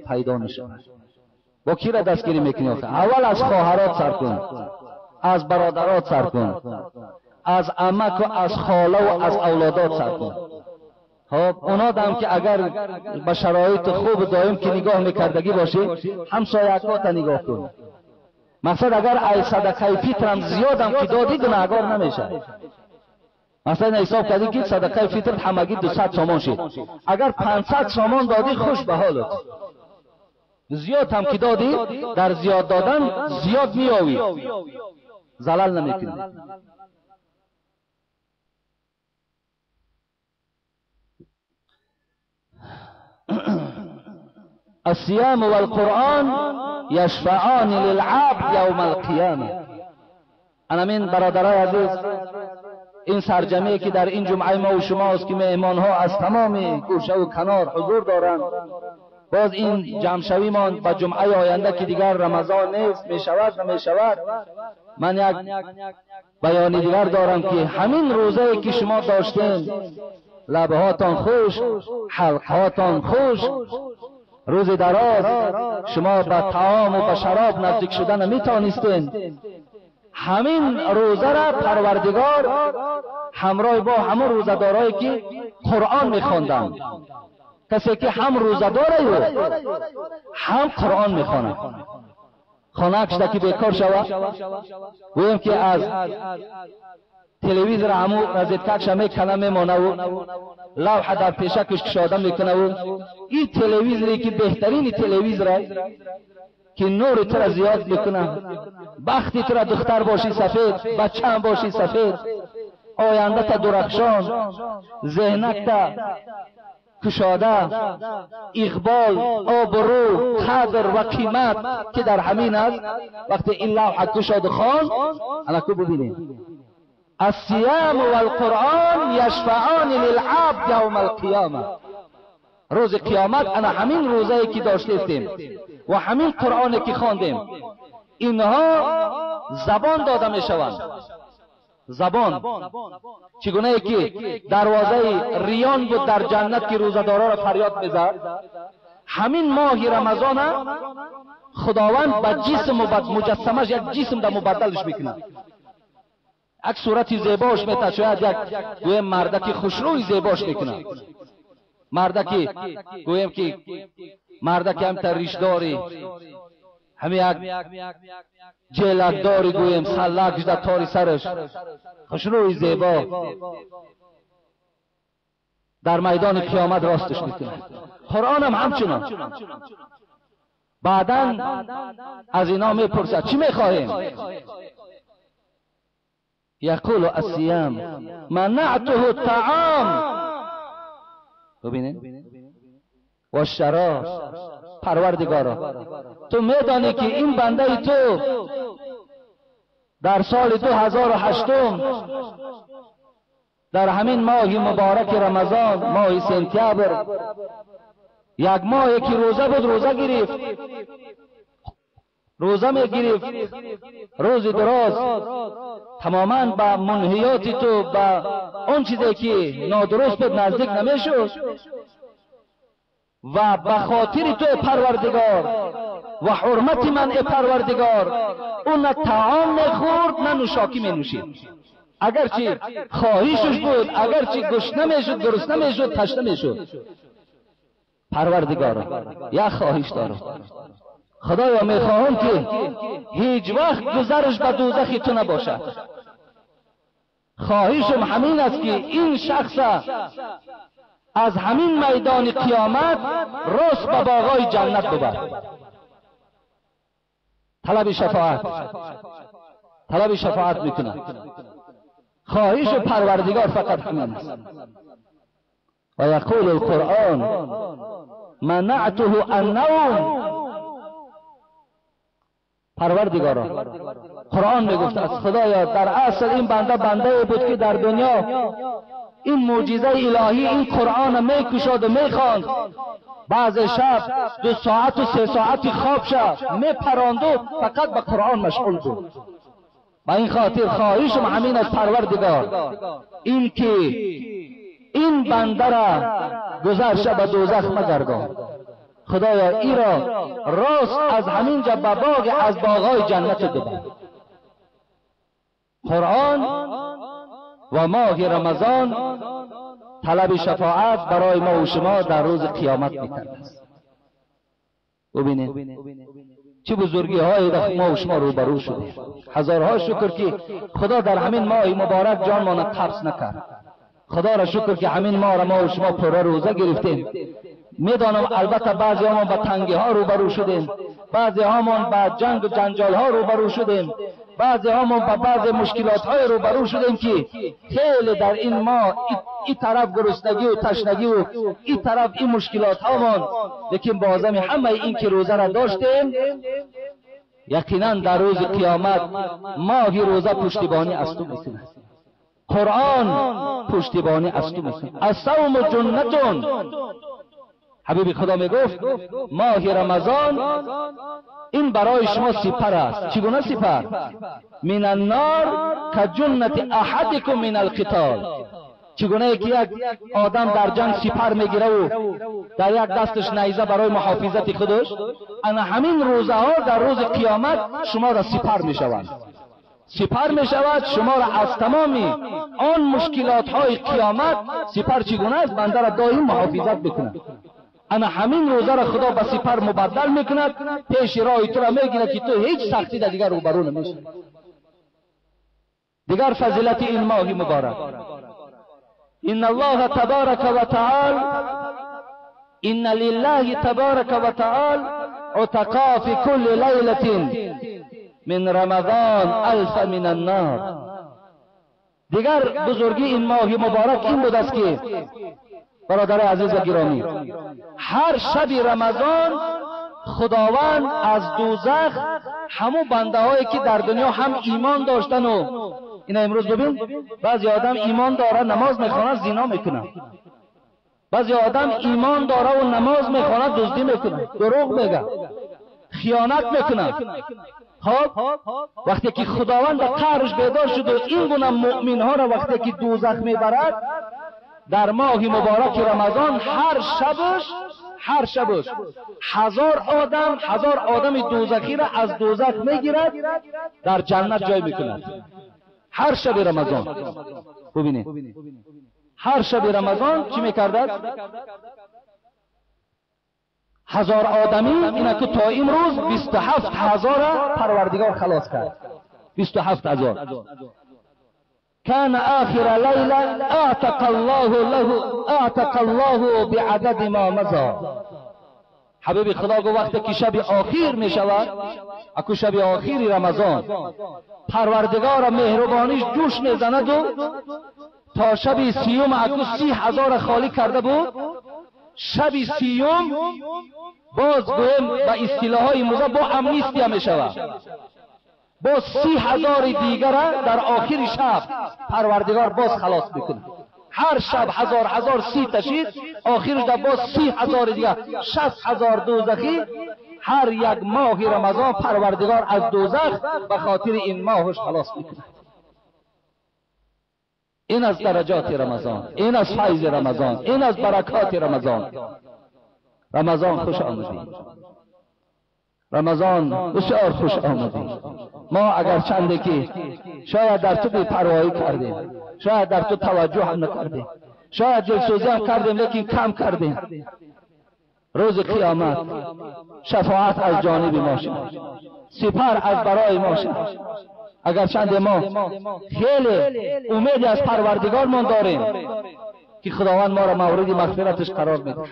پیدا نشود. با کی را دستگیری میکنی؟ اول از خواهرات سر کن، از برادرات سر کن، از عمک و از خاله و از اولادات سر کن. خب اونا دم که اگر به شرایط خوب دائم که نگاه میکردگی باشی، همسایه‌کات نگاه کن. مقصد اگر ای صدقه فطرم زیادم که دادی گناهگار نمیشه. مثلا حساب کردی که صدقه فطر همگی 200 سامان شد، اگر 500 سامان دادی خوش به حالت. زیاد هم که دادی، در زیاد دادن زیاد میآوی، زلل نمیکنی. الصيام والقرآن يشفعان للعبد يوم القيامة. انا من برادرای عزیز، این سرجمعی که در این جمعه ما و شما است که مهمان ها از تمام گوشه و کنار حضور دارند، باز این جمع شویمان به جمعه آینده که دیگر رمضان نیست میشود نمیشود، من یک بیان دیگر دارم که همین روزه که شما داشتین، لبهاتان خوش، حلقهاتان خوش، روز دراز شما به طعام و به شراب نزدیک شدن میتانستین. همین روزه را پروردگار همراه با همون روزه دارایی که قرآن میخواندند، کسی که هم روزه داره و هم قرآن میخواند، خانه کشته که بیکار شود، گویم که از تلویزیون همو رزیدککش میکنه میمانه و لوحه در پیشکش کشاده میکنه و این تلویزیونی که بهترین تلویزیون که نور تو را زیاد میکنه، بختی تو را دختر باشی سفید، بچه هم باشی سفید، آینده تا درخشان، ذهنک تا کشاده، اقبال، آبرو، قدر و قیمت که در همین است. وقتی این لوحه کشاده خواند، الان ببینید الصيام والقرآن یشفعان للعبد یوم القیامه. روز قیامت انا همین روزه که داشتیم و همین قرآن که خواندیم، اینها زبان داده میشوند. زبان چگونه که دروازه ریان بود در جنت که روزه‌دارا را فریاد میزد، همین ماه رمضان خداوند به جسم و به مجسمش یک جسم در مبدلش میکنه، یک صورت زیباش میته، شاید یک گویم مردکی خوشروی زیباش میکنه، مردکی گویم که مردکی هم تا ریش داری، همه یک جلک داری، گویم سلک در تاری سرش، خوشروی زیبا در میدان قیامت راستش میکنه. قرآن هم همچنان. بعدا از اینا میپرسد چی میخواهیم؟ یقول الصيام منعته الطعام، ببینید، و الشراب. پروردگارا تو میدانی که این بنده تو در سال 2008 در همین ماه مبارک رمضان، ماه سنتیابر، یک ماه که روزه بود، روزه گرفت، روزه می گرفت، روز دراز تماما به منهیات تو، به اون چیزی که نادرست بود نزدیک نمیشد و به خاطر تو پروردگار و حرمت من ای پروردگار، اون نه طعام میخورد نه نوشاکی می نوشید. اگرچه خواهشش بود، اگرچه گشنه میشد، گرسنه میشد، تشنه میشد، پروردگارا یک خواهش دارم، خدایا میخواهم که هیچ وقت گذرش به دوزخ تو نباشد. خواهشم همین است که این شخص از همین میدان قیامت راست به باغای جنت ببر. طلب شفاعت، طلب شفاعت میکنه. خواهش پروردگار فقط همین است. و یقول القرآن منعته النوم. پروردگارا قرآن میگفت از خدایا در اصل این بنده بنده بود که در دنیا این معجزه الهی، این قرآن میکشاد و میخواند، بعض شب 2 ساعت و 3 ساعت خواب شد میپراند و فقط به قرآن مشغول بود. با این خاطر خواهشم همین از پروردگار این که این بنده را گذر شب به دوزخ مگردان. خدایا ای را راست از همین جا به باغ از باغای جنت ببر. قرآن و ماه رمضان طلب شفاعت برای ما و شما در روز قیامت میکرد است. ببینید چه بزرگی های ما و شما روبرو شده. هزارها شکر که خدا در همین ماه مبارک جان ما قبض نکرد. خدا را شکر که همین ماه را ما و شما پر روزه گرفتیم. میدانم البته بعضی هامان به تنگی ها روبرو شدیم، بعضی هامان به جنگ و جنجال ها روبرو شدیم، بعضی هامان به بعض مشکلات های روبرو شدیم که خیلی در این ماه این طرف گرسنگی و تشنگی و این طرف این مشکلات هامان، لیکن بازم همه این که روزه را داشتیم یقینا در روز قیامت ماه روزه پشتیبانی از تو میکند. قرآن پشتیبانی از تو میکند. الصوم جنتون. حبیب خدا میگفت ماه رمضان این برای شما سپر است. چگونه سپر؟ من النار کجنت احدکم من القتال. چگونه که یک آدم در جنگ سپر میگیره و در یک دستش نیزه برای محافظت خودش، انا همین روزه ها در روز قیامت شما را سپر میشوند. سپر میشود شما را از تمامی آن مشکلات های قیامت. سپر چگونه است؟ بنده را دائم محافظت بکنه. انا همین روزه را خدا به سپر مبدل میکند، پیش راه تو را میگیرد که تو هیچ سختی در دیگر روبرو نمیشی. دیگر فضیلت این ماه مبارک، ان الله تبارک و تعالی، ان لله تبارک و تعالی عتقا فی کل لیلة من رمضان الف من النار. دیگر بزرگی این ماه مبارک این بود است که برادر عزیز و گرامی، هر شب رمضان خداوند از دوزخ همو بنده هایی که در دنیا هم ایمان داشتن و اینا امروز ببین بعضی آدم ایمان داره نماز میخوانه زنا میکنه، بعضی آدم ایمان داره و نماز میخوانه دزدی میکنه، دروغ میگه، خیانت میکنه. خب وقتی که خداوند قهرش بیدار شد و این گونه مؤمن ها را وقتی که دوزخ میبرد در ماه مبارک رمضان هر شبش 1000 آدم، 1000 آدم دوزخی را از دوزخ میگیرد در جنت جای میکند. هر شب رمضان ببینید، هر شب رمضان چی میکرد؟ 1000 آدمی اینا که تا امروز 27,000 پروردگار خلاص کرد. 27,000. كان آخر ليلة اعتق الله له اعتق الله بعدد ما مضى. حبیب خدا گفت وقتی که شب آخیر می شود، اکو شب آخیر رمضان، پروردگار مهربانیش جوش میزند و تا شب سیوم اکو 30,000 خالی کرده بود، شب سیوم باز گویم به اصطلاحهای موزه با امنیستیا می شود، باز 30,000 دیگر در آخر شب پروردگار باز خلاص میکنه. هر شب 1000 30 تشید، آخرش در باز 30,000 دیگر، 60,000 دوزخی. هر یک ماه رمضان پروردگار از دوزخ به خاطر این ماهش خلاص میکنه. این از درجات رمضان، این از فیض رمضان، این از برکات رمضان. رمضان خوش آمدید. Рамазон бисёр хуш омадӣ. Мо агар чанде ки шояд дар ту бепарвоӣ кардем, шояд дар ту таваҷҷӯҳ ҳам накардем, шояд дилсӯзӣ ҳам кардем, лекин кам кардем. Рӯзи қиёмат шафоат аз ҷониби мо шуд, сипар аз барои мо шуд. Агар чанде мо хеле умеде аз Парвардигормон дорем ки Худованд моро мавриди мағфираташ қарор медиҳад.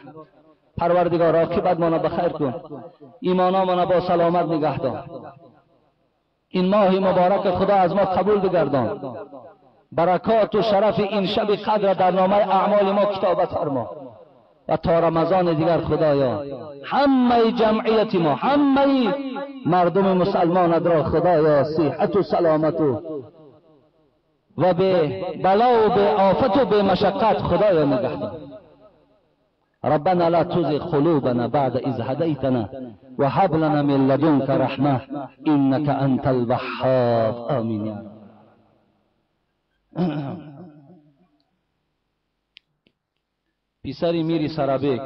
Парвардигор, оқибатмонро ба хайр кун, имономонро бо саломат нигаҳ дор. Ин моҳи муборак Худо аз мо қабул бигардон. Баракоту шарафи ин шаби қадр дар номаи аъмоли мо китобат фармо. Ва то Рамазони дигар, Худоё, ҳамаи ҷамъияти мо, ҳамаи мардуми мусалмонат ро, Худоё, сиҳату саломату ва бе балову бе офату бе машаққат, Худоё, нигаҳ дор. ربنا لا تزغ قلوبنا بعد إذ هديتنا وهب لنا من لدنك رحمة إنك أنت الوهاب. آمين يا رب. پسری میری سرابیک،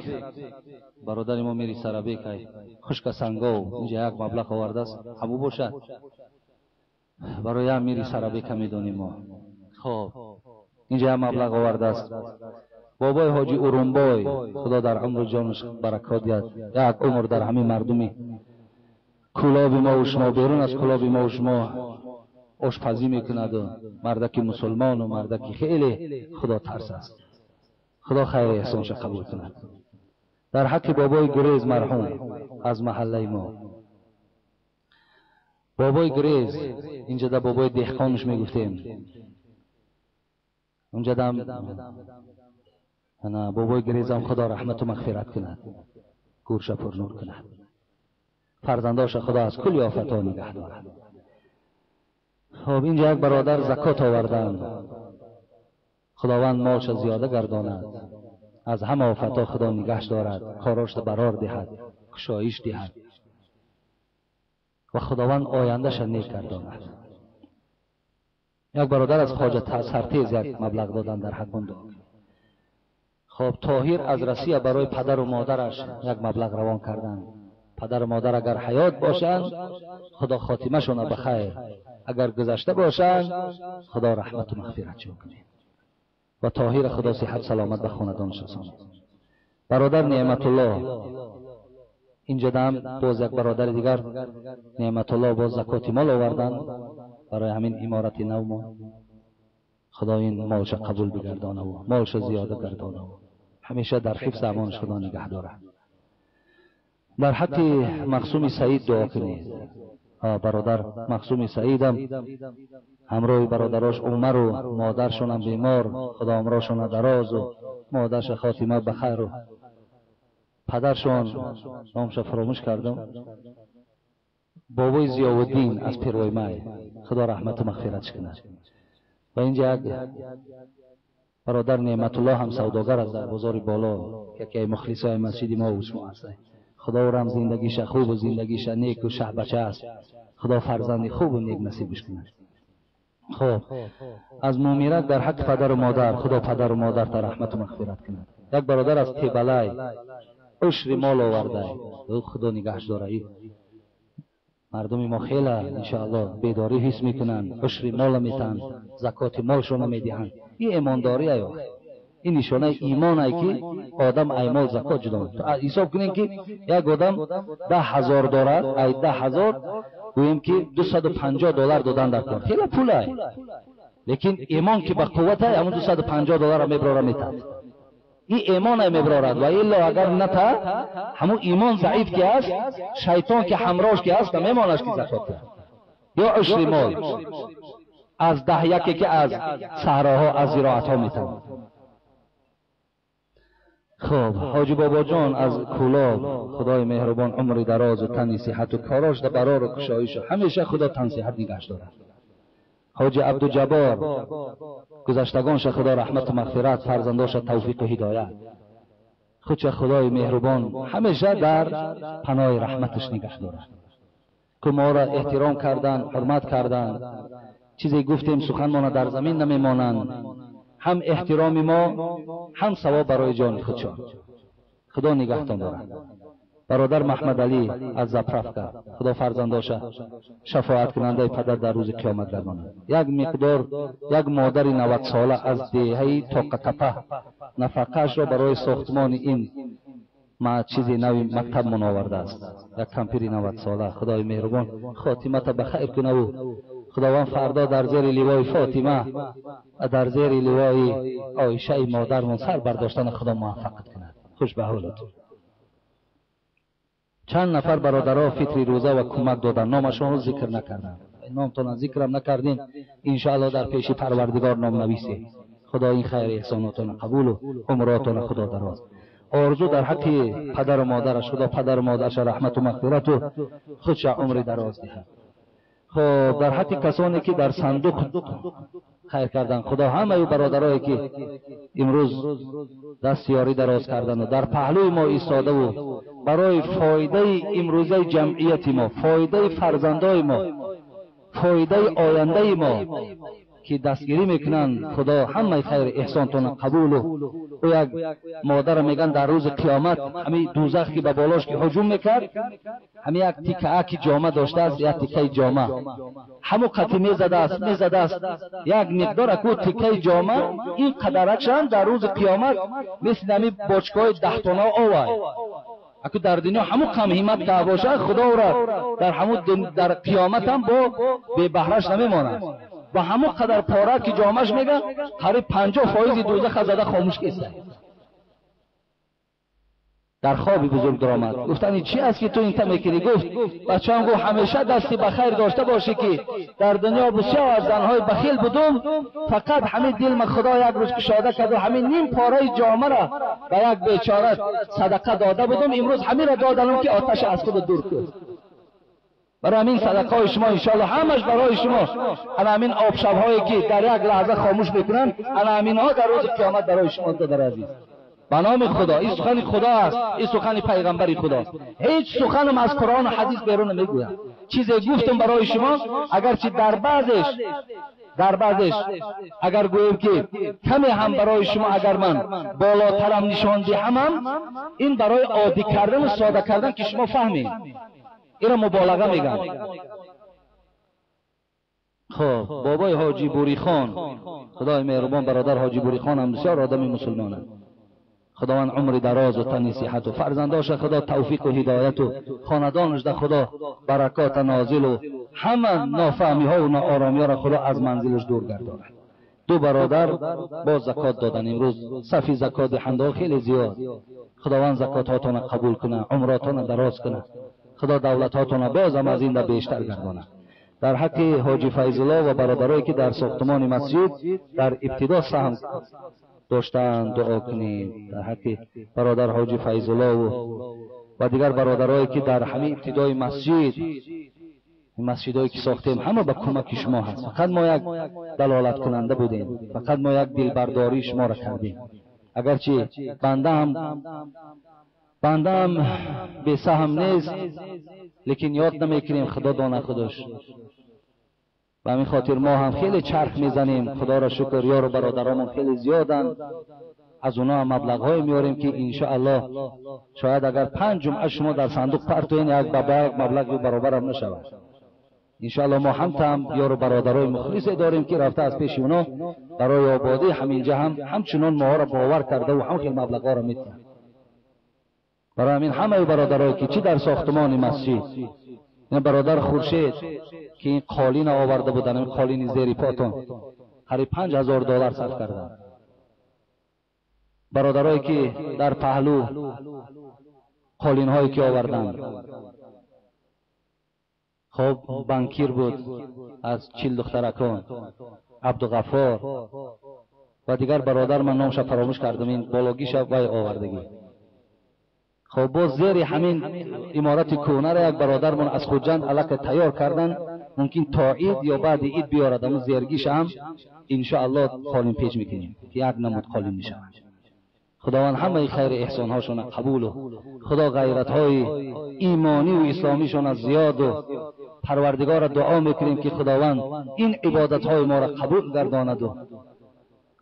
برادر ما میری سرابیک ای خشک سنگو اینجا یک مبلغ آورده است. همو باشد برای هم میری سرابیک میدونیم ما. خب، اینجا هم مبلغ آورده است. بابای حاجی اورونبای، خدا در عمر و جانش برکات دهد. یک عمر در همین مردمی کلاب ما و شما، بیرون از کلاب ما و شما آشپزی میکند و مردکی مسلمان و مردکی خیلی خدا ترس است. خدا خیر احسانش قبول کند. در حق بابای گریز مرحوم از محله ما، بابای گریز اینجا در بابای دهقانش میگفتیم، اونجا دم انا بابای گریزم خدا رحمت و مغفرت کند، گورش پر نور کند، فرزنداش خدا از کل آفت‌ها نگه دارد. خب، اینجا یک برادر زکات آوردن. خداوند مالش زیاده گرداند، از همه آفت‌ها خدا نگهش دارد، کاراش برار دهد، کشایش دهد و خداوند آیندهش نیک گرداند. یک برادر از خواجه سرتیز یک مبلغ دادن، در حق دعا. خب، طاهر از رسیه برای پدر و مادرش یک مبلغ روان کردند. پدر و مادر اگر حیات باشند، خدا خاتمه به خیر، اگر گذشته باشند، خدا رحمت و مغفرت شون کنه و طاهر خدا صحت سلامت به خاندانش رساند. برادر نعمت الله اینجا دم باز یک برادر دیگر نعمت الله باز زکات مال آوردن برای همین امارت نو ما. خدا این مالش قبول بگردانه و مالش زیاده گردانه و همیشه در حفظ امانش خدا نگه داره. در حق مخصوم سعید دعا کنید. برادر مخصوم سعیدم همراه برادراش عمر و مادرشون هم بیمار، خدا عمرشون دراز و مادرش خاتمه بخیر و پدرشون نامش فراموش کردم، بابای ضیاءالدین از پیروی مای، خدا رحمت و مغفرتش کند. و اینجا یک برادر نعمت الله هم سوداگر از در بازار بالا، یکی مخلصای مسجد ما و شما هست. خدا رم زندگیش خوب و زندگیش نیک و شه بچه است. خدا فرزند خوب و نیک نصیبش کند. خب، از مومیرک در حق پدر و مادر، خدا پدر و مادر تا رحمت و مغفرت کند. یک برادر از تیبلای عشر مال آورده، خدا نگهش داره. مردم ما خیلی انشاءالله بیداری حس میکنن، عشر مال میتن، زکات مالشون میدهند. این ایمانداری ایو، این نشانه ایمان ای که آدم ای مال زکات جدا. حساب کنین که یک آدم 10,000 دارد، ای 10,000 گوییم که 250 دلار دادن در کار، خیلی پول ای، لیکن ایمان که به قوت ای همون 250 دلار میبراره میتد. این ایمان ای میبرارد و الا اگر نتا همون ایمان ضعیف که است، شیطان که همراهش که است، نمیمانش که زکات ده یا عشر مال از ده یکی که از صحراها از زراعت ها میتن. خب، حاجی بابا جان از کولاب، خدای مهربان عمر دراز و تنی صحت و کاراش در برار و کشایش همیشه خدا تن صحت نگهش دارد. حاجی عبدالجبار گذشتگانش خدا رحمت و مغفرت، فرزنداش توفیق و هدایت، خودش خدای مهربان همیشه در پناه رحمتش نگه دارد که ما را احترام کردن، حرمت کردن، چیزی گفتیم سخن ما در زمین نمیمانند، هم احترام ما هم ثواب برای جان خودشان. خدا نگهتان دارد. Бародар Маҳмадалӣ аз заправка, Худо фарзандоша шафоаткунандаи падар дар рӯзи қиёмат гардонад. Як миқдор як модари 90-сола аз деҳаи Тоқатапа нафақаашро барои сохтмони ин чизи нави мактабмон овардааст. Як кампири 90-сола, Худои меҳрубон хотимата ба хайр кунаву Худованд фардо дар зери ливои Фотима ва дар зери ливои Оишаи модармон сар бардоштана Худо муваффақат кунад. Хуш ба ҳолатон. Чанд нафар бародаро фитри рӯза ва кӯмак доданд, номашонро зикр накарданд. Номтонро зикрам накардем, иншоалло дар пеши Парвардигор ном нависед. Худо ин хайри эҳсонотонро қабулу умротонро Худо дароз. Орзу дар ҳаққи падару модараш, Худо падару модараша раҳмату мағфирату худша умри дароз диҳад. Хоб, дар ҳаққи касоне ки дар сандуқ хайр карданд, Худо ҳамаи бародарое ки имрӯз даст ёрӣ дароз карданду дар паҳлӯи мо истодаву барои фоидаи имрӯзаи ҷамъияти мо, фоидаи фарзандои мо, фоидаи ояндаи мо ки дастгирӣ мекунанд, Худо ҳамаи хайри эҳсонтонро қабулу. Ӯ як модарро мегӯянд, дар рӯзи қиёмат ҳамин дӯзах ки ба болош ки ҳуҷум мекард, ҳамин як тикааки ҷома доштааст, як тикаи ҷома ҳамун қати мезадааст, мезадааст, як миқдор аку тикаи ҷома ин қадаракшам дар рӯзи қиёмат мисли ҳамин бочкаҳои даҳтона овай. Аку дар дунё ҳамун кам ҳиммат ка бошад, Худо ӯра дар ҳамун дар қиёматам бо бебаҳраш намемонад. Ва ҳамон қадар пора ки ҷомаш мега, қариб 50% дӯзаха зада хомӯш кеста. Дар хоби бузург даромад. Гуфтанд, ин чӣ аст ки ту инта мекунӣ? Гуфт, бачаам, гуфт, ҳамеша дасти ба хайр дошта бошӣ, ки дар дунё бисёр аз занҳои бахил будум, фақат ҳамин дилма Худо як рӯз кушода карду ҳамин ним пораи ҷомаро ба як бечора садақа дода будум, имрӯз ҳаминро додам, ки оташа аз худ дур кун. Барои ҳамин садақаҳои шумо иншоалло ҳамаш барои шумо, ана ҳамин обшабҳое ки дар як лаҳза хомӯш мекунанд, ана ҳаминҳо дар рӯзи қиёмат барои шумо. Додари азиз, ба номи Худо, ин сухани Худо аст, ин сухани пайғамбари Худост. Ҳеҷ суханам аз Қуръону ҳадис берун намегӯям. Чизе гуфтам барои шумо, агарчи дар баъзеш агар гӯем ки каме ҳам барои шумо агар ман болотарам нишон диҳамам, ин барои оддӣ кардану сода кардан, ки шумо фаҳмед, инро муболаға мегӯям. Хоб, бобои Ҳоҷи Бурихон, Худои меҳрубон, бародар Ҳоҷи Бурихон ҳам бисёр одами мусулмонанд. Худованд умри дарозу тани сиҳату фарзандоша Худо тавфиқу ҳидояту хонадонашда Худо баракота нозилу ҳама нофаҳмиҳову нооромиҳоро Худо аз манзилаш дур гардонад. Ду бародар боз закот додан. Имрӯз сафи закотдиҳандаҳо хеле зиёд. Худованд закотҳотонро қабул кунад, умротонро дароз кунад, Худо давлатҳотонро бозам аз ин да бештар гардонад. Дар ҳаққи Ҳоҷи Файзулло ва бародарое ки дар сохтумони масҷид дар ибтидо саҳм доштаанд, дуо кунед. Дар ҳаққи бародар Ҳоҷи Файзуллову ва дигар бародарое ки дар ҳамин ибтидои масҷид, масҷидое ки сохтем, ҳама ба кӯмаки шумо ҳаст. Фақат мо як далолаткунанда будем, фақат мо як дилбардории шуморо кардем. Агарчи бандаам бесаҳм нест, лекин ёд намекунем, Худо дона худаш. Ба ҳамин хотир мо ҳам хеле чарх мезанем. Худоро шукр, ёру бародаромон хеле зиёданд, аз онҳо ҳам маблағҳое меорем, ки иншоаллоҳ шояд агар 5 ҷумъа шумо дар сандуқ партоен, як ба як маблағи баробарам нашавад. Иншоаллоҳ мо ҳамтаам ёру бародарои мухлисе дорем, ки рафта аз пеши онҳо барои ободӣ ҳаминҷа ҳам ҳамчунон моҳоро бовар кардаву ҳам хел маблағҳоро медиҳанд. Барои ҳамин ҳамаи бародарое ки чӣ дар сохтумони масҷид, ин бародар Хуршед ки ин қолина оварда буданд, ин қолини зери потон, қариб 5000 доллар сарф карданд. Бародарое ки дар паҳлӯ қолинҳое ки оварданд. Хоб, банкир буд аз чил духтаракон, Абдуғаффор ва дигар бародар, ман номша фаромӯш кардам, ин бологиша вай овардагӣ. Хоб, боз зери ҳамин иморати кӯҳнаро як бародармон аз Хуҷанд аллакай тайёр кардан, мумкин то ид ё баъди ид биёрад. Амн зергиша ҳам иншоаллоҳ қолин печ мекунем, ки як намуд қолин мешавад. Худованд ҳамаи хайри эҳсонҳошона қабулу Худо ғайратҳои имониву исломишона зиёду Парвардигорро дуо мекунем, ки Худованд ин ибодатҳои моро қабул гардонаду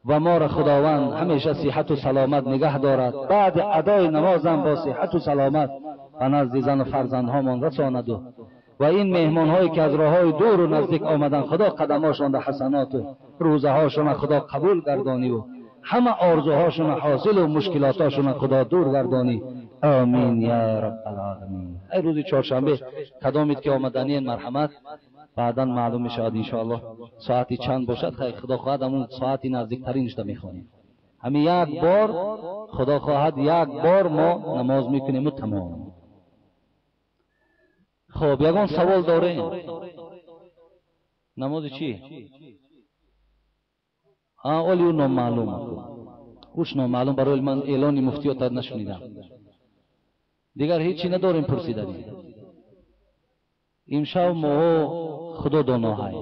ва моро Худованд ҳамеша сиҳату саломат нигаҳ дорад. Баъди адои намозам бо сиҳату саломат. ба назди зану фарзандҳомон расонаду ва ин меҳмонҳое ки аз роҳҳои дуру наздик омаданд, Худо қадамҳошонда ҳасаноту рӯзаҳошона Худо қабул гардониву ҳама орзуҳошона ҳосилу мушкилотҳошона Худо дур гардонӣ. Омин я раббалоламин. Ай рӯзи чоршанбе кадомед ки омаданиен, марҳамат, баъдан маълум мешавад иншоаллоҳ соати чанд бошад. Хай, Худо хоҳад, ҳамун соати наздиктаринашда мехонем. Ҳамин як бор, Худо хоҳад, як бор мо намоз мекунему тамом. Хоб, ягон савол дорем? Намози чӣ? Оли ӯ номаълум, уш номаълум, барои ман эълони муфтиёта нашунидам. Дигар ҳеҷ чӣ надорем пурсиданӣ. Имшаб моҳо Худо доноҳай.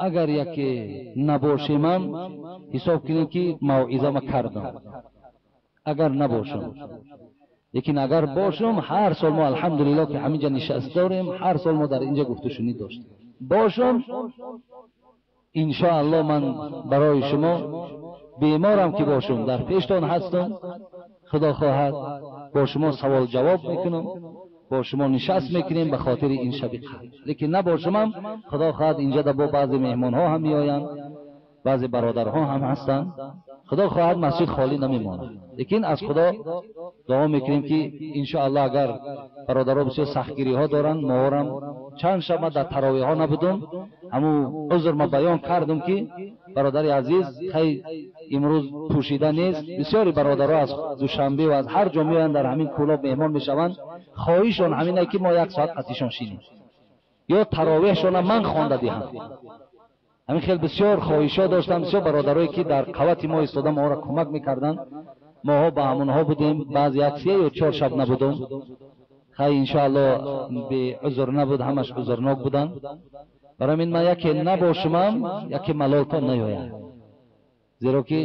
Агар яке набошемам, ҳисоб кунем ки мавъизама кардам, агар набошам. Лекин агар бошам, ҳар сол мо, алҳамдулилло, ки ҳаминҷа нишаст дорем, ҳар сол мо дар инҷа гуфтушунид доштем. Бошам, иншоалло, ман барои шумо беморам ки бошам, дар пештон ҳастам. Худо хоҳад, бо шумо савол ҷавоб мекунам, бо шумо нишаст мекунем ба хотири ин шаби қадр. Лекин набошамам, Худо хоҳад, инҷа бо баъзе меҳмонҳо ҳам меоянд, баъзе бародарҳо ҳам ҳастанд. Худо хоҳад, масҷид холӣ намемонад. Лекин аз Худо дуо мекунем ки иншоаллоҳ, агар бародаро бисёр сахтгириҳо доранд, моҳорам чанд шаб ман дар таровиҳо набудум, ҳамун узр ма баён кардум ки бародари азиз, хай, имрӯз пӯшида нест. Бисёри бародаро аз Душанбе ва аз ҳар ҷо меоянд, дар ҳамин Кӯлоб меҳмон мешаванд. Хоҳишон ҳамине ки мо як соат қатишон шинем ё таровеҳшона ман хонда диҳам. Ҳамин хел бисёр хоҳишҳо доштам. Бисёр бародарое ки дар қавати мо истода моҳоро кӯмак мекарданд, моҳо ба ҳамонҳо будем. Баъзе як се ё чор шаб набудум. Хай, иншоалло, беузр набуд, ҳамаш узрнок буданд. Барои ҳамин ман яке набошумам, яке малолтон наёяд, зеро ки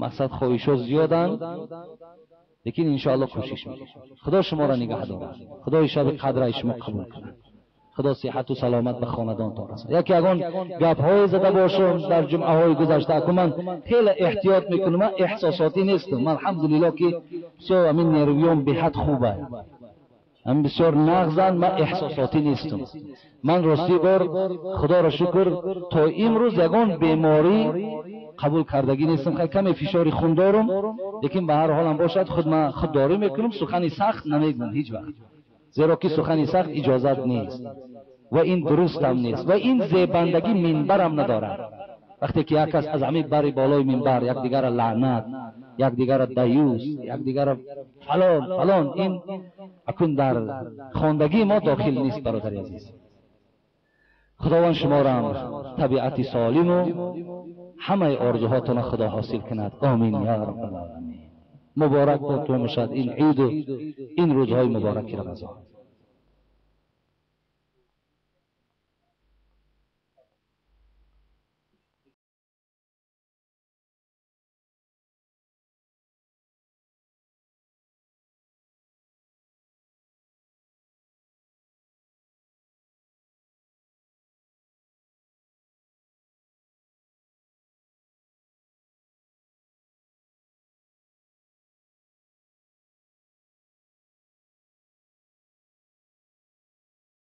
мақсад хоҳишҳо зиёданд. Лекин иншоалло кӯшиш мекунем. Худо шуморо нигаҳ дорад, Худои шаби қадраи шумо қабул кунад, Худо сиҳату саломат ба хонадонтон расад. Яке ягон гапҳое зада бошум дар ҷумъаҳои гузашта, аку ман хеле эҳтиёт мекунам, ман эҳсосотӣ нестам. Ман, алҳамдулилло, ки бисёр ҳамин нервиём беҳад хуба, ҳамин бисёр нағзанд, ман эҳсосотӣ нестам. Ман ростӣ бор, Худоро шукр, то имрӯз ягон беморӣ қабул кардагӣ нестам. Хай, каме фишори хун дорум, лекин ба ҳар ҳолам бошад, худ ман худдорӣ мекунам, сухани сахт намегӯям ҳеҷ вақт, зеро ки сухани сахт иҷозат нест ва ин дурустам нест ва ин зебандагӣ минбарам надорад. Вақте ки як кас аз ҳамин бари болои минбар якдигара лаънат, якдигара даюс, якдигара фалон фалон, ин акун дар хондагии мо дохил нест. Бародари азиз, Худованд шуморам табиати солиму ҳамаи орзуҳотона Худо ҳосил кунад. Омин я раббалоламин. Муборак бод бошад ин иду ин рӯзҳои мубораки Рамазон.